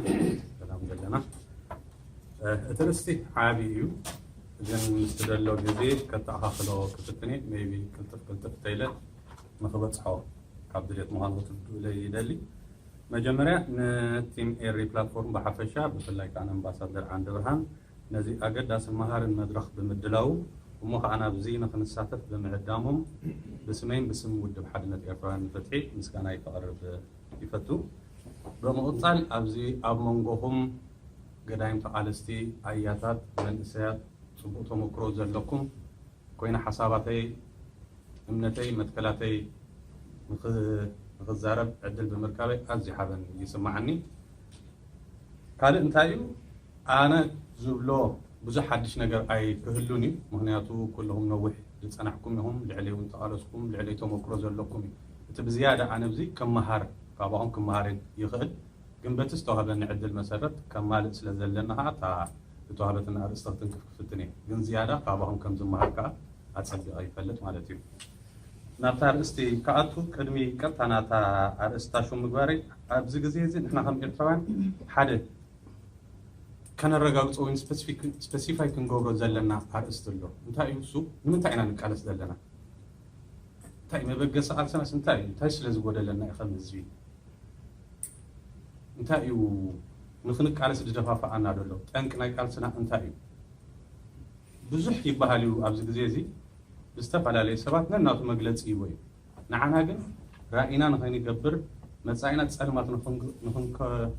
ሰላም ዘለና። እቲ ርእስቲ ዓቢ እዩ፣ ግን ምስ ዘሎ ግዜ ከተኣኻኽሎ ክፍትን እየ። maybe ቅልጥፍ ቅልጥፍ ተይለ ንክበፅሖ ካብ ድሌት ምዃኑ ክትርድኡለይ ይደሊ። መጀመርያ ንቲም ኤሪ ፕላትፎርም ብሓፈሻ፣ ብፍላይ ከዓ ንኣምባሳደር ዓንደ ብርሃን ነዚ ኣገዳስን መሃርን መድረኽ ብምድላዉ፣ እሞ ከዓ ናብዚ ንክንሳተፍ ብምዕዳሞም ብስመይን ብስም ውድብ ሓድነት ኤርትራውያን ንፍትሒ ምስጋናይ ከቕርብ ይፈቱ። ብምቕፃል ኣብዚ ኣብ መንጎኹም ገዳይም ተቓለስቲ ኣያታት፣ መንእሰያት፣ ፅቡቕ ተመክሮ ዘለኩም ኮይነ ሓሳባተይ፣ እምነተይ፣ መትከላተይ ንኽዛረብ ዕድል ብምርካበይ ኣዝዩ ሓበን ይስማዓኒ። ካልእ እንታይ እዩ፣ ኣነ ዝብሎ ብዙሕ ሓድሽ ነገር ኣይክህሉን እዩ። ምኽንያቱ ኩልኹም ነዊሕ ዝፀናሕኩም ኢኹም፣ ልዕለይ እውን ተቓለስኩም፣ ልዕለይ ተመክሮ ዘለኩም እዩ። እቲ ብዝያዳ ኣነ ኣብዚ ክመሃር፣ ካባኹም ክመሃር ይኽእል። ግን በቲ ዝተዋህበኒ ዕድል መሰረት ከማልእ ስለ ዘለና ከዓ እታ ዝተዋህበትና ኣርእስቲ ክትንክፍ ክፍትን እየ። ግን ዝያዳ ካባኹም ከም ዝመሃር ከዓ ኣጸቢቐ ይፈልጥ ማለት እዩ። ናብታ ኣርእስቲ ክኣቱ ቅድሚ ቀጥታ ናታ ኣርእስታ ሹም ምግባረይ፣ ኣብዚ ግዜ እዚ ንሕና ከም ኤርትራውያን ሓደ ከነረጋግጾ ወይ ስፐሲፋይ ክንገብሮ ዘለና ኣርእስቲ ኣሎ። እንታይ እዩ እሱ? ንምንታይ ኢና ንቃለስ ዘለና? እንታይ መበገሲ ቃልስናስ እንታይ እዩ? እንታይ ስለ ዝጎደለና እዩ ከም ህዝቢ? እንታይ እዩ ንክንቃለስ ዝደፋፍኣና ዘሎ? ጠንቂ ናይ ቃልስና እንታይ እዩ? ብዙሕ ይበሃል እዩ ኣብዚ ግዜ እዚ ብዝተፈላለየ ሰባት ነናቱ መግለፂ ይቦ እዩ። ንዓና ግን ራኢና ንኸይንገብር መፃኢና ፀልማት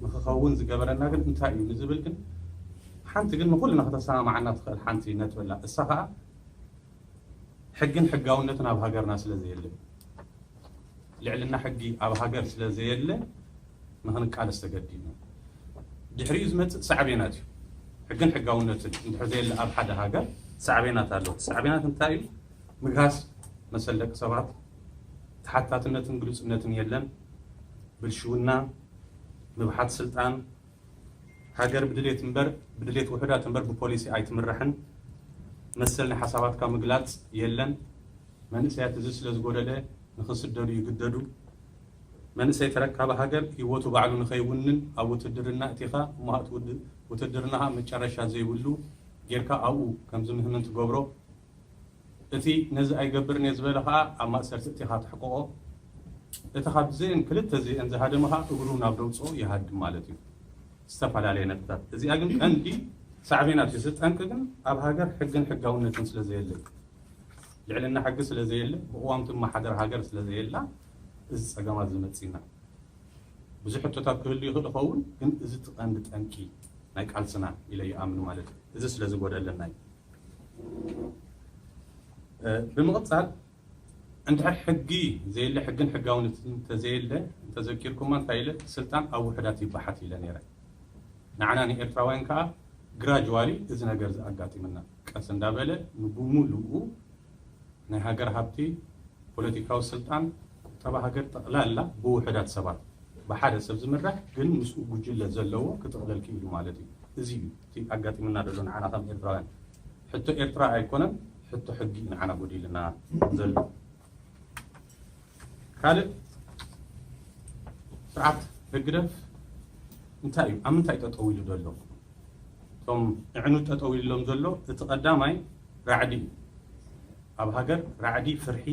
ንኽኸውን ዝገበረና ግን እንታይ እዩ ንዝብል ግን ሓንቲ ግን ንኩልና ከተሰማማዓና ትኽእል ሓንቲ ነጥቢ ኣላ። እሳ ከዓ ሕግን ሕጋውነትን ኣብ ሃገርና ስለ ዘየለ፣ ልዕልና ሕጊ ኣብ ሃገር ስለ ዘየለ ንኽንቃለስ ተገዲድና። ድሕሪኡ ዝመፅእ ሳዕቤናት እዩ። ሕግን ሕጋውነትን እንድሕር ዘየለ ኣብ ሓደ ሃገር ሳዕቤናት ኣለዎ። ሳዕቤናት እንታይ እዩ? ምግሃስ መሰል ደቂ ሰባት፣ ተሓታትነትን ግሉፅነትን የለን፣ ብልሽውና፣ ምብሓት ስልጣን፣ ሃገር ብድሌት እምበር ብድሌት ውሑዳት እምበር ብፖሊሲ ኣይትምራሕን፣ መሰል ናይ ሓሳባትካ ምግላፅ የለን። መንእሰያት እዚ ስለ ዝጎደለ ንኽስደዱ ይግደዱ። መንእሰይ ተረካቢ ሃገር ህይወቱ ባዕሉ ንኸይውንን ኣብ ውትድርና እቲኻ እሞ ውትድርና መጨረሻ ዘይብሉ ጌርካ ኣብኡ ከም ዝምህምን ትገብሮ። እቲ ነዚ ኣይገብርን እየ ዝበለ ከዓ ኣብ ማእሰርቲ እቲኻ ትሕቅቆ። እቲ ካብዘን ክልተ እዚአን ዝሃደመ ከዓ እግሩ ናብ ደውፅኦ ይሃድም ማለት እዩ። ዝተፈላለየ ነጥብታት። እዚኣ ግን ቀንዲ ሳዕቤናት እዩ። እዚ ጠንቂ ግን ኣብ ሃገር ሕግን ሕጋውነትን ስለ ዘየለ፣ ልዕልና ሕጊ ስለ ዘየለ፣ ብቅዋም ትመሓደር ሃገር ስለ ዘየላ እዚ ፀገማት ዝመፅና። ብዙሕ ሕቶታት ክህሉ ይኽእል ይኸውን፣ ግን እዚ እቲ ቀንዲ ጠንቂ ናይ ቃልስና ኢለ ይኣምን ማለት እዩ። እዚ ስለ ዝጎደለና እዩ። ብምቕፃል እንድሕር ሕጊ ዘየለ፣ ሕግን ሕጋውነትን እንተዘየለ፣ እንተዘኪርኩማ እንታይ ኢለ፣ ስልጣን ኣብ ውሕዳት ይበሓት ኢለ ነይረ። ንዓና ንኤርትራውያን ከዓ ግራጅዋሊ እዚ ነገር እዚ ኣጋጢምና፣ ቀስ እንዳበለ ንብሙሉኡ ናይ ሃገር ሃብቲ፣ ፖለቲካዊ ስልጣን፣ ቁጠባ ሃገር ጠቕላላ ብውሕዳት ሰባት፣ ብሓደ ሰብ ዝምራሕ ግን ምስኡ ጉጅለ ዘለዎ ክጥቕለል ክኢሉ ማለት እዩ። እዚ እዩ እቲ ኣጋጢምና ዘሎ ንዓና ከም ኤርትራውያን። ሕቶ ኤርትራ ኣይኮነን፣ ሕቶ ሕጊ እዩ ንዓና ጎዲልና ዘሎ። ካልእ ስርዓት ህግደፍ እንታይ እዩ? ኣብ ምንታይ ጠጠው ኢሉ ዘሎ? እቶም እዕኑድ ጠጠው ኢሎም ዘሎ እቲ ቀዳማይ ራዕዲ እዩ። ኣብ ሃገር ራዕዲ ፍርሒ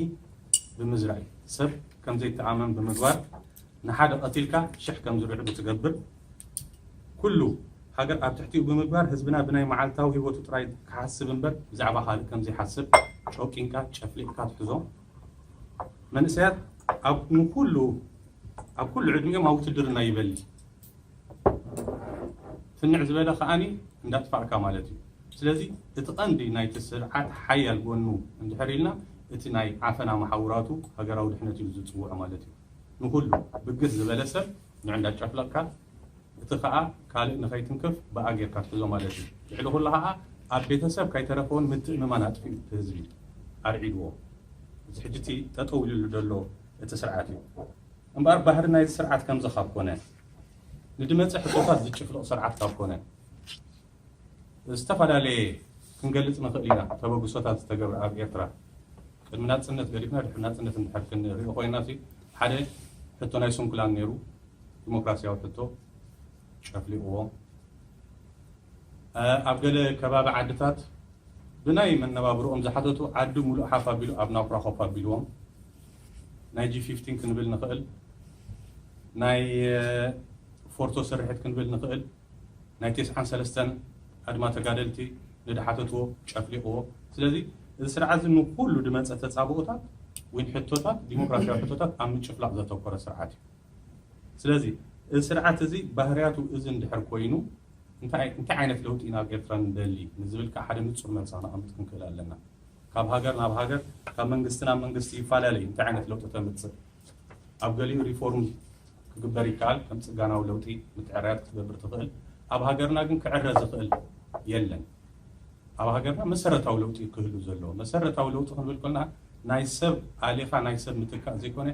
ብምዝራእ እዩ። ሰብ ከም ዘይተኣመን ብምግባር ንሓደ ቀቲልካ ሽሕ ከም ዝርዕዱ ትገብር። ኩሉ ሃገር ኣብ ትሕቲኡ ብምግባር ህዝብና ብናይ መዓልታዊ ህይወቱ ጥራይ ክሓስብ እምበር ብዛዕባ ካልእ ከም ዘይሓስብ ጨቂንካ ጨፍሊቕካ ትሕዞ። መንእሰያት ኣብ ንኩሉ ኣብ ኩሉ ዕድሚኦም ኣብ ውትድርና ይበሊ። ፍንዕ ዝበለ ከዓኒ እንዳጥፋእካ ማለት እዩ። ስለዚ እቲ ቀንዲ ናይቲ ስርዓት ሓያል ጎኑ እንድሕር ኢልና እቲ ናይ ዓፈና መሓውራቱ ሃገራዊ ድሕነት ኢሉ ዝጽውዖ ማለት እዩ። ንኹሉ ብግስ ዝበለ ሰብ ንዑ እንዳጨፍለቕካ፣ እቲ ኸኣ ካልእ ንኸይትንክፍ ብኣ ጌርካ ትሕዞ ማለት እዩ። ልዕሊ ኩሉ ኸኣ ኣብ ቤተሰብ ከይተረፈውን ምትእምማን ኣጥፊኡ እቲ ህዝቢ ኣርዒድዎ። እዚ ሕጂ እቲ ጠጠው ኢሉሉ ዘሎ እቲ ስርዓት እዩ። እምበኣር ባህሪ ናይዚ ስርዓት ከምዚ ካብ ኮነ፣ ንድመጸ ሕቶታት ዝጭፍልቕ ስርዓት ካብ ኮነ፣ ዝተፈላለየ ክንገልጽ ንኽእል ኢና። ተበግሶታት ዝተገብረ ኣብ ኤርትራ ቅድሚ ናጽነት ገዲፍና ድሕሪ ናጽነት እንድሕር ክንሪኦ ኮይና፣ እቲ ሓደ ሕቶ ናይ ስንኩላን ነይሩ፣ ዲሞክራሲያዊ ሕቶ ጨፍሊቕዎ። ኣብ ገለ ከባቢ ዓድታት ብናይ መነባብርኦም ዝሓተቱ ዓዲ ሙሉእ ሓፍ ኣቢሉ ኣብ ናኩራ ኮፍ ኣቢልዎም። ናይ ጂ ፊፍቲን ክንብል ንኽእል፣ ናይ ፎርቶ ስርሒት ክንብል ንኽእል፣ ናይ ተስዓን ሰለስተን ኣድማ ተጋደልቲ ንድሓተትዎ ጨፍሊቕዎ። ስለዚ እዚ ስርዓት እዚ ንኩሉ ድመፀ ተፃብኦታት ወይ ሕቶታት፣ ዲሞክራሲያዊ ሕቶታት ኣብ ምጭፍላቕ ዘተኮረ ስርዓት እዩ። ስለዚ እዚ ስርዓት እዚ ባህርያቱ እዚ እንድሕር ኮይኑ እንታይ እንታይ ዓይነት ለውጢ ናብ ኤርትራ ንደሊ ንዝብል ከዓ ሓደ ንፁር መልሲ ክነቐምጥ ክንክእል ኣለና። ካብ ሃገር ናብ ሃገር፣ ካብ መንግስቲ ናብ መንግስቲ ይፈላለ እዩ። እንታይ ዓይነት ለውጢ ተምፅእ፣ ኣብ ገሊኡ ሪፎርም ክግበር ይከኣል፣ ከም ፅጋናዊ ለውጢ ምትዕርያት ክትገብር ትኽእል። ኣብ ሃገርና ግን ክዕረ ዝኽእል የለን። ኣብ ሃገርና መሰረታዊ ለውጢ ክህሉ ዘለዎ። መሰረታዊ ለውጢ ክንብል ከለና ናይ ሰብ ኣሊኻ ናይ ሰብ ምትካእ ዘይኮነ፣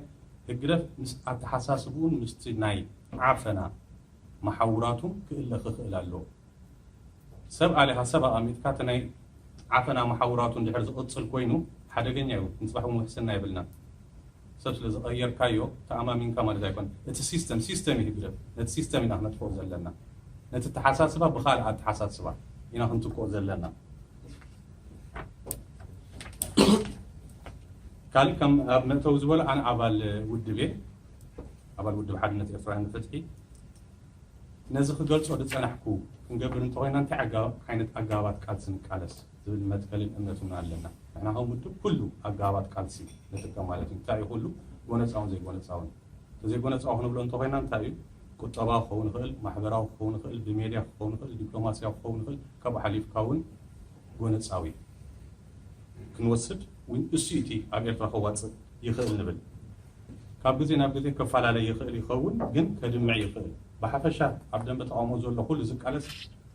ህግደፍ ምስ ኣተሓሳስብኡን ምስቲ ናይ ዓፈና መሓውራቱን ክእለ ክኽእል ኣለዎ። ሰብ ኣሊኻ ሰብ ኣቐሚጥካ እቲ ናይ ዓፈና መሓውራቱ እንድሕር ዝቕጽል ኮይኑ ሓደገኛ እዩ። ንጽባሕ እውን ውሕስና የብልናን። ሰብ ስለ ዝቐየርካዮ ተኣማሚንካ ማለት ኣይኮን። እቲ ሲስተም ሲስተም እዩ ህግደፍ። ነቲ ሲስተም ኢና ክነጥፍኦ ዘለና። ነቲ ኣተሓሳስባ ብኻልእ ኣተሓሳስባ ኢና ክንትክኦ ዘለና። ካልእ ከም ኣብ መእተዊ ዝበሎ ኣነ ኣባል ውድብ እየ። ኣባል ውድብ ሓድነት ኤርትራውያን ንፍትሒ። ነዚ ክገልጾ ዝጸናሕኩ ክንገብር እንተኾይና እንታይ ኣገባብ ዓይነት ኣገባባት ቃልሲ ንቃለስ ዝብል መትከልን እምነትን ኣለና። ንሕና ከም ውድብ ኩሉ ኣገባባት ቃልሲ ንጥቀም ማለት እዩ። እንታይ እዩ ኩሉ? ጎነጻውን ዘይጎነጻውን። ዘይጎነጻዊ ክንብሎ እንተኾይና እንታይ እዩ? ቁጠባዊ ክኸውን ይኽእል፣ ማሕበራዊ ክኸውን ይኽእል፣ ብሜድያ ክኸውን ይኽእል፣ ዲፕሎማስያዊ ክኸውን ይኽእል፣ ካብኡ ሓሊፍካ እውን ጎነጻዊ ክንወስድ እውን እሱ እቲ ኣብ ኤርትራ ከዋጽእ ይኽእል ንብል። ካብ ግዜ ናብ ግዜ ከፈላለይ ይኽእል ይኸውን፣ ግን ከድምዕ ይኽእል። ብሓፈሻ ኣብ ደንበ ተቃውሞ ዘሎ ኩሉ ዝቃለስ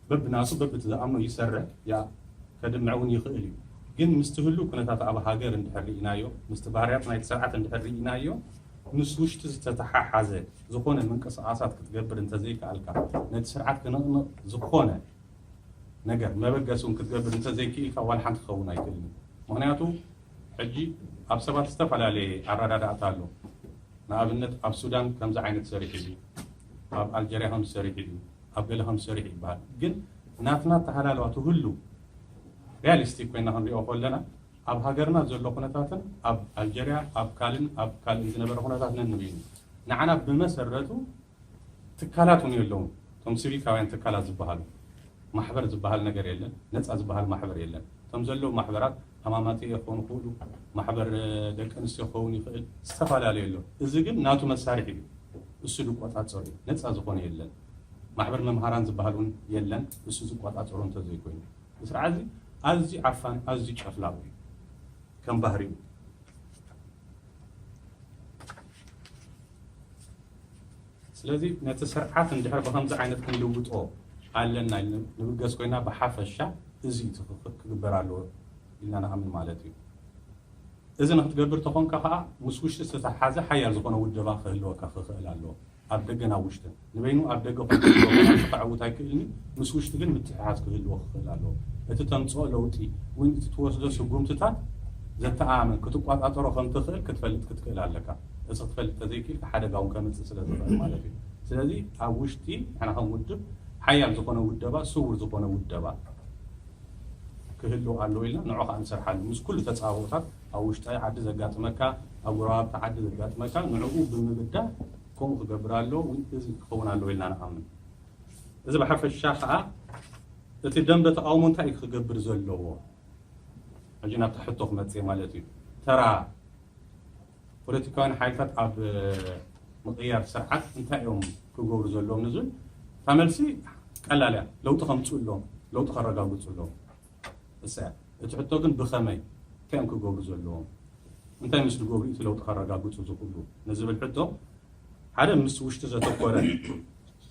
በብናቱ በብቲ ዝኣምኖ ይሰርሕ፣ ያ ከድምዕ እውን ይኽእል እዩ። ግን ምስቲ ህሉው ኩነታት ኣብ ሃገር እንድሕር ርኢናዮ፣ ምስቲ ባህርያት ናይቲ ስርዓት እንድሕር ርኢናዮ፣ ምስ ውሽጢ ዝተተሓሓዘ ዝኾነ ምንቅስቓሳት ክትገብር እንተዘይከኣልካ፣ ነቲ ስርዓት ክንቕንቕ ዝኾነ ነገር መበገሲ እውን ክትገብር እንተዘይክኢልካ ዋላ ሓንቲ ክኸውን ኣይክእልን እዩ። ምኽንያቱ ሕጂ ኣብ ሰባት ዝተፈላለየ ኣረዳዳእታ ኣሎ። ንኣብነት ኣብ ሱዳን ከምዚ ዓይነት ሰሪሑ እዩ፣ ኣብ ኣልጀርያ ከምዚ ሰሪሑ እዩ፣ ኣብ ገለ ከምዚ ሰሪሑ ይበሃል። ግን ናትና ኣተሃላልዋ ትህሉ ሪያሊስቲክ ኮይና ክንሪኦ ከለና ኣብ ሃገርና ዘሎ ኩነታትን ኣብ ኣልጀርያ ኣብ ካልእን ኣብ ካልእን ዝነበረ ኩነታት ነንበይኑ ንዓና ብመሰረቱ ትካላት እውን የለውን። እቶም ሲቪካውያን ትካላት ዝበሃሉ ማሕበር ዝበሃል ነገር የለን፣ ነፃ ዝበሃል ማሕበር የለን። እቶም ዘለዉ ማሕበራት ሃማማተኤ ክኾኑ ይኽእሉ፣ ማሕበር ደቂ ኣንስትዮ ክኸውን ይኽእል፣ ዝተፈላለዩ ኣሎ። እዚ ግን ናቱ መሳርሒ እዩ፣ እሱ ዝቆፃፀሩ እዩ። ነፃ ዝኾነ የለን። ማሕበር መምሃራን ዝበሃል እውን የለን፣ እሱ ዝቆፃፀሩ እንተዘይኮይኑ። እዚ ስርዓት እዚ ኣዝዩ ዓፋኒ፣ ኣዝዩ ጨፍላቕ እዩ ከም ባህሪኡ። ስለዚ ነቲ ስርዓት እንድሕር ብኸምዚ ዓይነት ክንልውጦ ኣለና ኢልና ንብገስ ኮይና ብሓፈሻ እዚ እዩ ትኽኽል ክግበር ኣለዎ ኢልና ንኣምን ማለት እዩ። እዚ ንክትገብር ተኾንካ ከዓ ምስ ውሽጢ ዝተተሓሓዘ ሓያል ዝኾነ ውደባ ክህልወካ ክኽእል ኣለዎ። ኣብ ደገ ናብ ውሽጥን ንበይኑ ኣብ ደገ ኮይኑ ከዕውት ኣይክእልን እዩ። ምስ ውሽጢ ግን ምትሕሓዝ ክህልዎ ክኽእል ኣለዎ። እቲ ተምፅኦ ለውጢ ወይ እቲ ትወስዶ ስጉምትታት ዘተኣማምን ክትቋፃፀሮ ከም ትኽእል ክትፈልጥ ክትክእል ኣለካ። እዚ ክትፈልጥ ተዘይክኢልካ ሓደጋ እውን ከምፅእ ስለ ዝኽእል ማለት እዩ። ስለዚ ኣብ ውሽጢ ንሕና ከም ውድብ ሓያል ዝኾነ ውደባ፣ ስውር ዝኾነ ውደባ ክህልው ኣለዎ ኢልና ንዑ ከዓ ንሰርሓሉ። ምስ ኩሉ ተፃባኦታት ኣብ ውሽጣዊ ዓዲ ዘጋጥመካ፣ ኣብ ጎረባብቲ ዓዲ ዘጋጥመካ ንዕኡ ብምብዳህ ከምኡ ክገብር ኣለዎ፣ ወይ እዚ ክኸውን ኣለዎ ኢልና ንኣምን። እዚ ብሓፈሻ ከዓ እቲ ደንበ ተቃውሞ እንታይ እዩ ክገብር ዘለዎ? ሕጂ ናብቲ ሕቶ ክመፅእ ማለት እዩ። ተራ ፖለቲካውያን ሓይልታት ኣብ ምቕያር ስርዓት እንታይ እዮም ክገብሩ ዘለዎም ንዝብል እታ መልሲ ቀላል እያ። ለውጢ ከምፅኡ ኣለዎም፣ ለውጢ ከረጋግፁ ኣለዎም። እሳ እያ። እቲ ሕቶ ግን ብኸመይ? እንታይ እዮም ክገብሩ ዘለዎም? እንታይ ምስ ዝገብሩ እቲ ለውጢ ከረጋግፁ ዝኽእሉ ንዝብል ሕቶ ሓደ ምስ ውሽጢ ዘተኮረ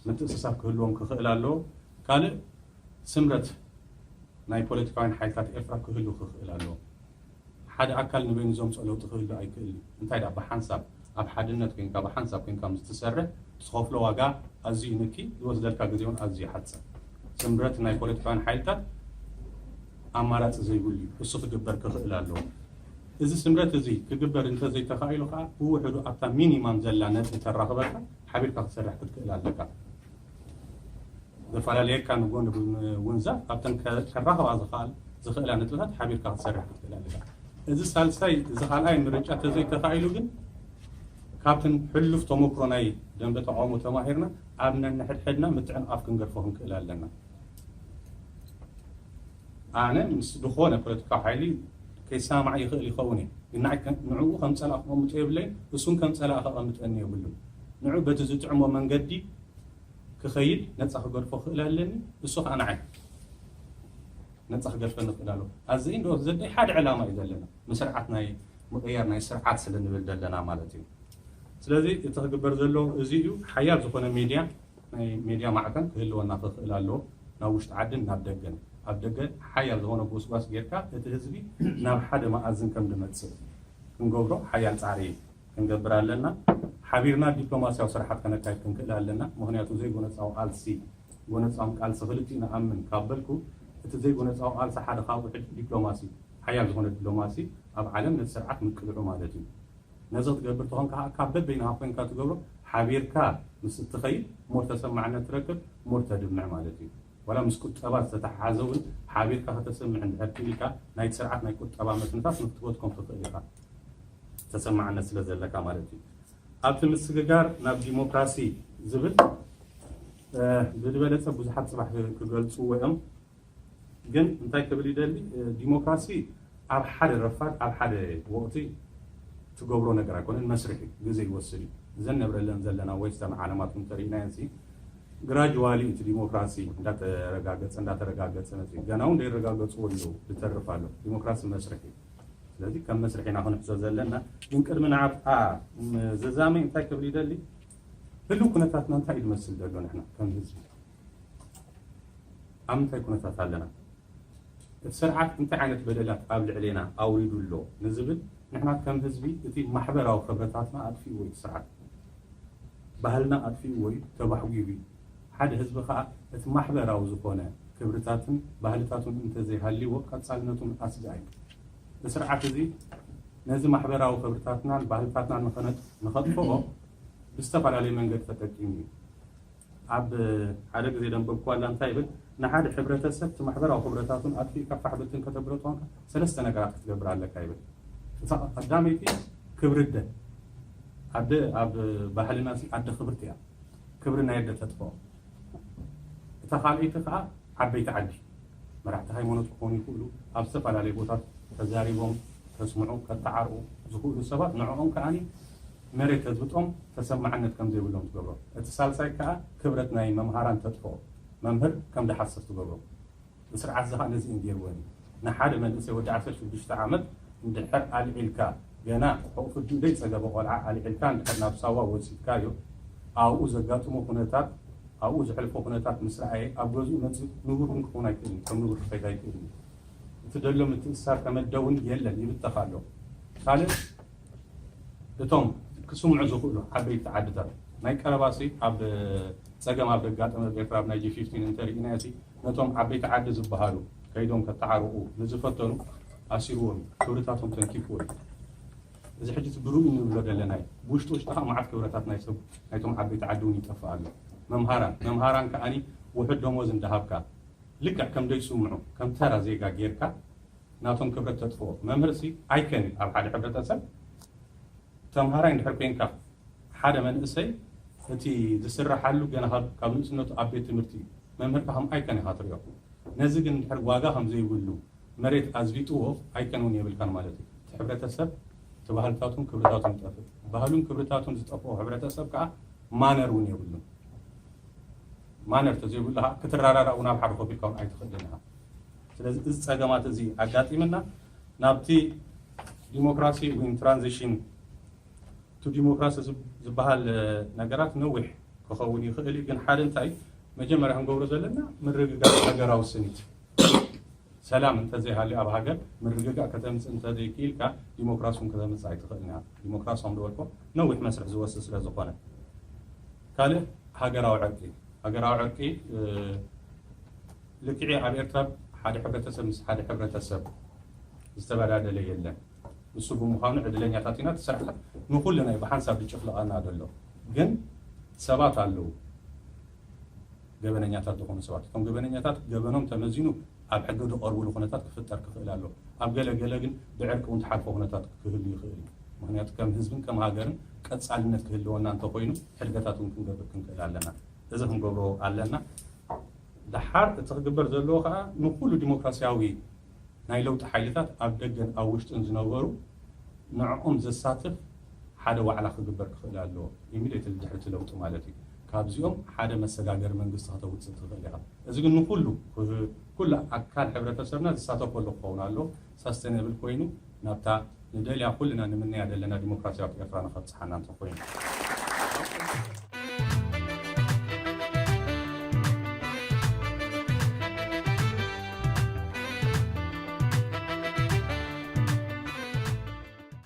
ምትእስሳር ክህልዎም ክኽእል ኣለዎ። ካልእ ስምረት ናይ ፖለቲካውያን ሓይልታት ኤርትራ ክህሉ ክኽእል ኣለዎ። ሓደ ኣካል ንበይኑ ዘምፅኦ ለውጢ ክህሉ ኣይክእልን። እንታይ ደኣ ብሓንሳብ ኣብ ሓድነት ኮይንካ ብሓንሳብ ኮይንካ ምስ ትሰርሕ ትኸፍሎ ዋጋ ኣዝዩ ንኪ ዝወስደልካ ግዜ እውን ኣዝዩ ሓፅር። ስምረት ናይ ፖለቲካውያን ሓይልታት ኣማራፂ ዘይብሉ እዩ። እሱ ክግበር ክኽእል ኣለዎ። እዚ ስምረት እዚ ክግበር እንተዘይተኻኢሉ ከዓ ብውሕዱ ኣብታ ሚኒማም ዘላ ነጥቢ ተራኽበካ ሓቢርካ ክትሰርሕ ክትክእል ኣለካ። ዘፈላለየካ ንጎኒ ብምውንዛፍ ኣብተን ከ- ከራኽባ ዝኽኣል ዝኽእላ ነጥብታት ሓቢርካ ክትሰርሕ ክትክእል ኣለካ። እዚ ሳልሳይ እዚ ካልኣይ ምርጫ ተዘይተኻኢሉ ግን ካብተን ሕሉፍ ተመክሮ ናይ ደንበ ተቃውሞ ተማሂርና ኣብ ነንሕድሕድና ምትዕንቓፍ ክንገድፎ ክንክእል ኣለና። ኣነ ምስ ዝኾነ ፖለቲካዊ ሓይሊ ከይሰማማዕ ይኽእል ይኸውን እየ፣ ግን ንዓይ ከ- ንዕኡ ከም ጸላእ ክቐምጦ የብለይን፣ እሱን ከም ጸላእ ከቐምጠኒ የብሉን። ንዑ በቲ ዝጥዕሞ መንገዲ ክኸይድ ነጻ ክገድፎ ክኽእል ኣለኒ፣ እሱ ኸኣ ንዓይ ነጻ ክገድፈኒ ክኽእል ኣለዎ። ኣዘይ እንዶ ዘደይ ሓደ ዕላማ እዩ ዘለና፣ ንስርዓት ናይ ምቕያር ናይ ስርዓት ስለ ንብል ዘለና ማለት እዩ። ስለዚ እቲ ክግበር ዘለዎ እዚ እዩ። ሓያል ዝኾነ ሜድያ ናይ ሜድያ ማዕከን ክህልወና ክኽእል ኣለዎ፣ ናብ ውሽጢ ዓድን ናብ ደገን። ኣብ ደገ ሓያል ዝኾነ ጎስጓስ ጌርካ እቲ ህዝቢ ናብ ሓደ መኣዝን ከም ዝመጽእ ክንገብሮ ሓያል ጻዕሪ ክንገብር ኣለና። ሓቢርና ዲፕሎማስያዊ ስራሓት ከነካይድ ክንክእል ኣለና። ምኽንያቱ ዘይጎነጻዊ ቃልሲ ጎነጻዊ ቃልሲ ክልቲኡ ንኣምን ካብ በልኩ እቲ ዘይጎነጻዊ ቃልሲ ሓደ ካብ ውሕድ ዲፕሎማሲ ሓያል ዝኾነ ዲፕሎማሲ ኣብ ዓለም ነቲ ስርዓት ምቅልዑ ማለት እዩ። ነዚ ክትገብር ተኾንካ ከዓ ካብ በበይንኻ ኮይንካ ትገብሮ ሓቢርካ ምስ እትኸይድ ሞር ተሰማዕነት ትረክብ ሞር ተድምዕ ማለት እዩ። ዋላ ምስ ቁጠባ ዝተተሓሓዘ እውን ሓቢርካ ከተስምዕ እንድሕር ክኢልካ ናይቲ ስርዓት ናይ ቁጠባ መትንታት ንክትጎትኮም ትኽእል ኢኻ። ተሰማዕነት ስለ ዘለካ ማለት እዩ። ኣብቲ ምስግጋር ናብ ዲሞክራሲ ዝብል ብዝበለፀ ብዙሓት ፅባሕ ክገልፅዎ እዮም። ግን እንታይ ክብል ይደሊ፣ ዲሞክራሲ ኣብ ሓደ ረፋድ ኣብ ሓደ ወቕቲ ትገብሮ ነገር ኣይኮነን፣ መስርሕ እዩ፣ ግዜ ይወስድ እዩ። እዘን ነብረለን ዘለና ወይስተርን ዓለማት እንተሪእናየን ሲ ግራጅዋሊ እቲ ዲሞክራሲ እንዳተረጋገፀ እንዳተረጋገፀ መፅኡ። ገና እውን ዘይረጋገፅዎ ኣለዉ፣ ዝተርፍ ኣሎ። ዲሞክራሲ መስርሕ እዩ። ስለዚ ከም መስርሕ ኢና ክንሕዞ ዘለና። ግን ቅድሚ ንዓብኣ ዘዛመይ እንታይ ክብል ይደሊ፣ ህልው ኩነታትና እንታይ እዩ ዝመስል ዘሎ? ንሕና ከም ህዝቢ ኣብ ምንታይ ኩነታት ኣለና? እቲ ስርዓት እንታይ ዓይነት በደላት ኣብ ልዕሌና ኣውሪዱ ኣሎ ንዝብል፣ ንሕና ከም ህዝቢ እቲ ማሕበራዊ ክብረታትና ኣጥፊእዎ እዩ። እቲ ስርዓት ባህልና ኣጥፊእዎ እዩ፣ ተባሕጒቡ እዩ። ሓደ ህዝቢ ከዓ እቲ ማሕበራዊ ዝኾነ ክብርታትን ባህልታቱን እንተዘይሃልይዎ ቀፃልነቱን ኣስጋኢ እዩ። እዚ ስርዓት እዚ ነዚ ማሕበራዊ ክብርታትናን ባህልታትናን ንኸነ- ንኸጥፍኦ ብዝተፈላለየ መንገዲ ተጠቂሙ እዩ። ኣብ ሓደ ግዜ ደንበብኳላ እንታይ ይብል፣ ንሓደ ሕብረተሰብ እቲ ማሕበራዊ ክብረታቱን ኣጥፊእካ ፋሕ ብትን ከተብሎ ተኾንካ ሰለስተ ነገራት ክትገብር ኣለካ ይብል። እታ ቀዳመይቲ ክብሪ ኣደ። ኣደ ኣብ ባህልና እዚ ኣደ ክብርቲ እያ። ክብሪ ናይ ኣደ ተጥፍኦ። እታ ካልኣይቲ ከዓ ዓበይቲ ዓዲ፣ መራሕቲ ሃይማኖት ክኾኑ ይኽእሉ፣ ኣብ ዝተፈላለዩ ቦታት ተዛሪቦም ከስምዑ ከተዓርቑ ዝኽእሉ ሰባት ንዕኦም ከዓኒ መሬት ተዝብጦም ተሰማዕነት ከም ዘይብሎም ትገብሮ። እቲ ሳልሳይ ከዓ ክብረት ናይ መምሃራን ተጥፍኦ፣ መምህር ከም ድሓስር ትገብሮ። ስርዓት እዚ ከዓ ነዚ እዩ ገይርወን። ንሓደ መንእሰይ ወዲ ዓሰርተ ሽዱሽተ ዓመት እንድሕር ኣልዒልካ፣ ገና ሕቑ ፍዲኡ ዘይፀገበ ቆልዓ ኣልዒልካ እንድሕር ናብ ሳዋ ወሲድካዮ ኣብኡ ዘጋጥሞ ኩነታት ኣብኡ ዘሕልፎ ኩነታት ምስ ረኣየ ኣብ ገዝኡ መፂኡ ንቡር እውን ክኸውን ኣይክእልን፣ ከም ንቡር ክኸይድ ኣይክእልን። እቲ ደሎ ምትእስሳር ተመደ እውን የለን፣ ይብተኽ ኣሎ። ካልእ እቶም ክስምዑ ዝኽእሉ ዓበይቲ ዓድታት ናይ ቀረባሲ ኣብ ፀገም ኣብ ዘጋጠመ ኤርትራ ኣብ ናይ ጂ ፊፍቲን እንተሪእናዮ ሲ ነቶም ዓበይቲ ዓዲ ዝበሃሉ ከይዶም ከተዓርቑ ንዝፈተኑ ኣሲርዎም እዩ፣ ክብርታቶም ተንኪፍዎ እዩ። እዚ ሕጂ እቲ ብርኡ ንብሎ ዘለና እዩ። ብውሽጢ ውሽጢ ከዓ መዓት ክብረታት ናይ ሰብ ናይቶም ዓበይቲ ዓዲ እውን ይጠፍእ ኣሎ። መምሃራን መምሃራን ከዓኒ ውሑድ ደሞዝ እንዳሃብካ ልክዕ ከም ዘይስምዑ ከም ተራ ዜጋ ጌርካ ናቶም ክብረት ተጥፍኦ። መምህር ሲ ኣይከን እዩ ኣብ ሓደ ሕብረተሰብ ተምሃራይ እንድሕር ኮይንካ ሓደ መንእሰይ እቲ ዝስረሓሉ ገና ካብ ካብ ንእስነቱ ኣብ ቤት ትምህርቲ እዩ። መምህርካ ከም ኣይከን ኢኻ ትሪኦ። ነዚ ግን እንድሕር ዋጋ ከም ዘይብሉ መሬት ኣዝቢጥዎ ኣይከን እውን የብልካን ማለት እዩ። እቲ ሕብረተሰብ እቲ ባህልታቱን ክብርታቱን ይጠፍእ። ባህሉን ክብርታቱን ዝጠፍኦ ሕብረተሰብ ከዓ ማነር እውን የብሉን። ማነር ተዘይብሉ ከዓ ክትረዳዳእ እውን ኣብ ሓደ ኮፍ ኢልካ እውን ኣይትኽእልን ኢኻ። ስለዚ እዚ ፀገማት እዚ ኣጋጢምና ናብቲ ዲሞክራሲ ወይ ትራንዚሽን ቱ ዲሞክራሲ ዝበሃል ነገራት ነዊሕ ክኸውን ይኽእል እዩ። ግን ሓደ እንታይ መጀመርያ ክንገብሮ ዘለና ምርግጋእ ሃገራዊ ስኒት፣ ሰላም እንተዘይሃልዩ ኣብ ሃገር ምርግጋእ ከተምፅእ እንተዘይክኢልካ ዲሞክራሲ እውን ከተምፅእ ኣይትኽእልን ኢኻ። ዲሞክራሲ ከም ዝበልኮ ነዊሕ መስርሕ ዝወስድ ስለ ዝኾነ፣ ካልእ ሃገራዊ ዕርቂ፣ ሃገራዊ ዕርቂ ልክዕ ኣብ ኤርትራ ሓደ ሕብረተሰብ ምስ ሓደ ሕብረተሰብ ዝተበዳደለ የለን። ንሱ ብምዃኑ ዕድለኛታት ኢና። እቲ ስርዓት ንኹልና እዩ ብሓንሳብ ዝጭፍልቐና ዘሎ። ግን ሰባት ኣለዉ፣ ገበነኛታት ዝኾኑ ሰባት። እቶም ገበነኛታት ገበኖም ተመዚኑ ኣብ ሕጊ ዝቐርብሉ ኩነታት ክፍጠር ክኽእል ኣሎ። ኣብ ገለ ገለ ግን ብዕርቂ እውን ትሓልፎ ኩነታት ክህሉ ይኽእል እዩ። ምክንያቱ ከም ህዝብን ከም ሃገርን ቀጻልነት ክህልወና እንተኾይኑ ሕድገታት እውን ክንገብር ክንክእል ኣለና። እዚ ክንገብሮ ኣለና። ደሓር እቲ ክግበር ዘለዎ ከዓ ንኩሉ ዲሞክራሲያዊ ናይ ለውጢ ሓይልታት ኣብ ደገን ኣብ ውሽጥን ዝነበሩ ንዕኦም ዘሳትፍ ሓደ ዋዕላ ክግበር ክኽእል ኣለዎ። ኢሚዲየትሊ ድሕሪ እቲ ለውጢ ማለት እዩ። ካብዚኦም ሓደ መሰጋገሪ መንግስቲ ከተውፅእ ትኽእል ኢኻ። እዚ ግን ንኩሉ ኩሉ ኣካል ሕብረተሰብና ዝሳተፈሉ ክኸውን ኣለዎ። ሳስተነብል ኮይኑ ናብታ ንደልያ ኩልና ንምንያ ዘለና ዲሞክራሲያዊት ኤርትራ ንኸብፅሓና እንተኾይኑ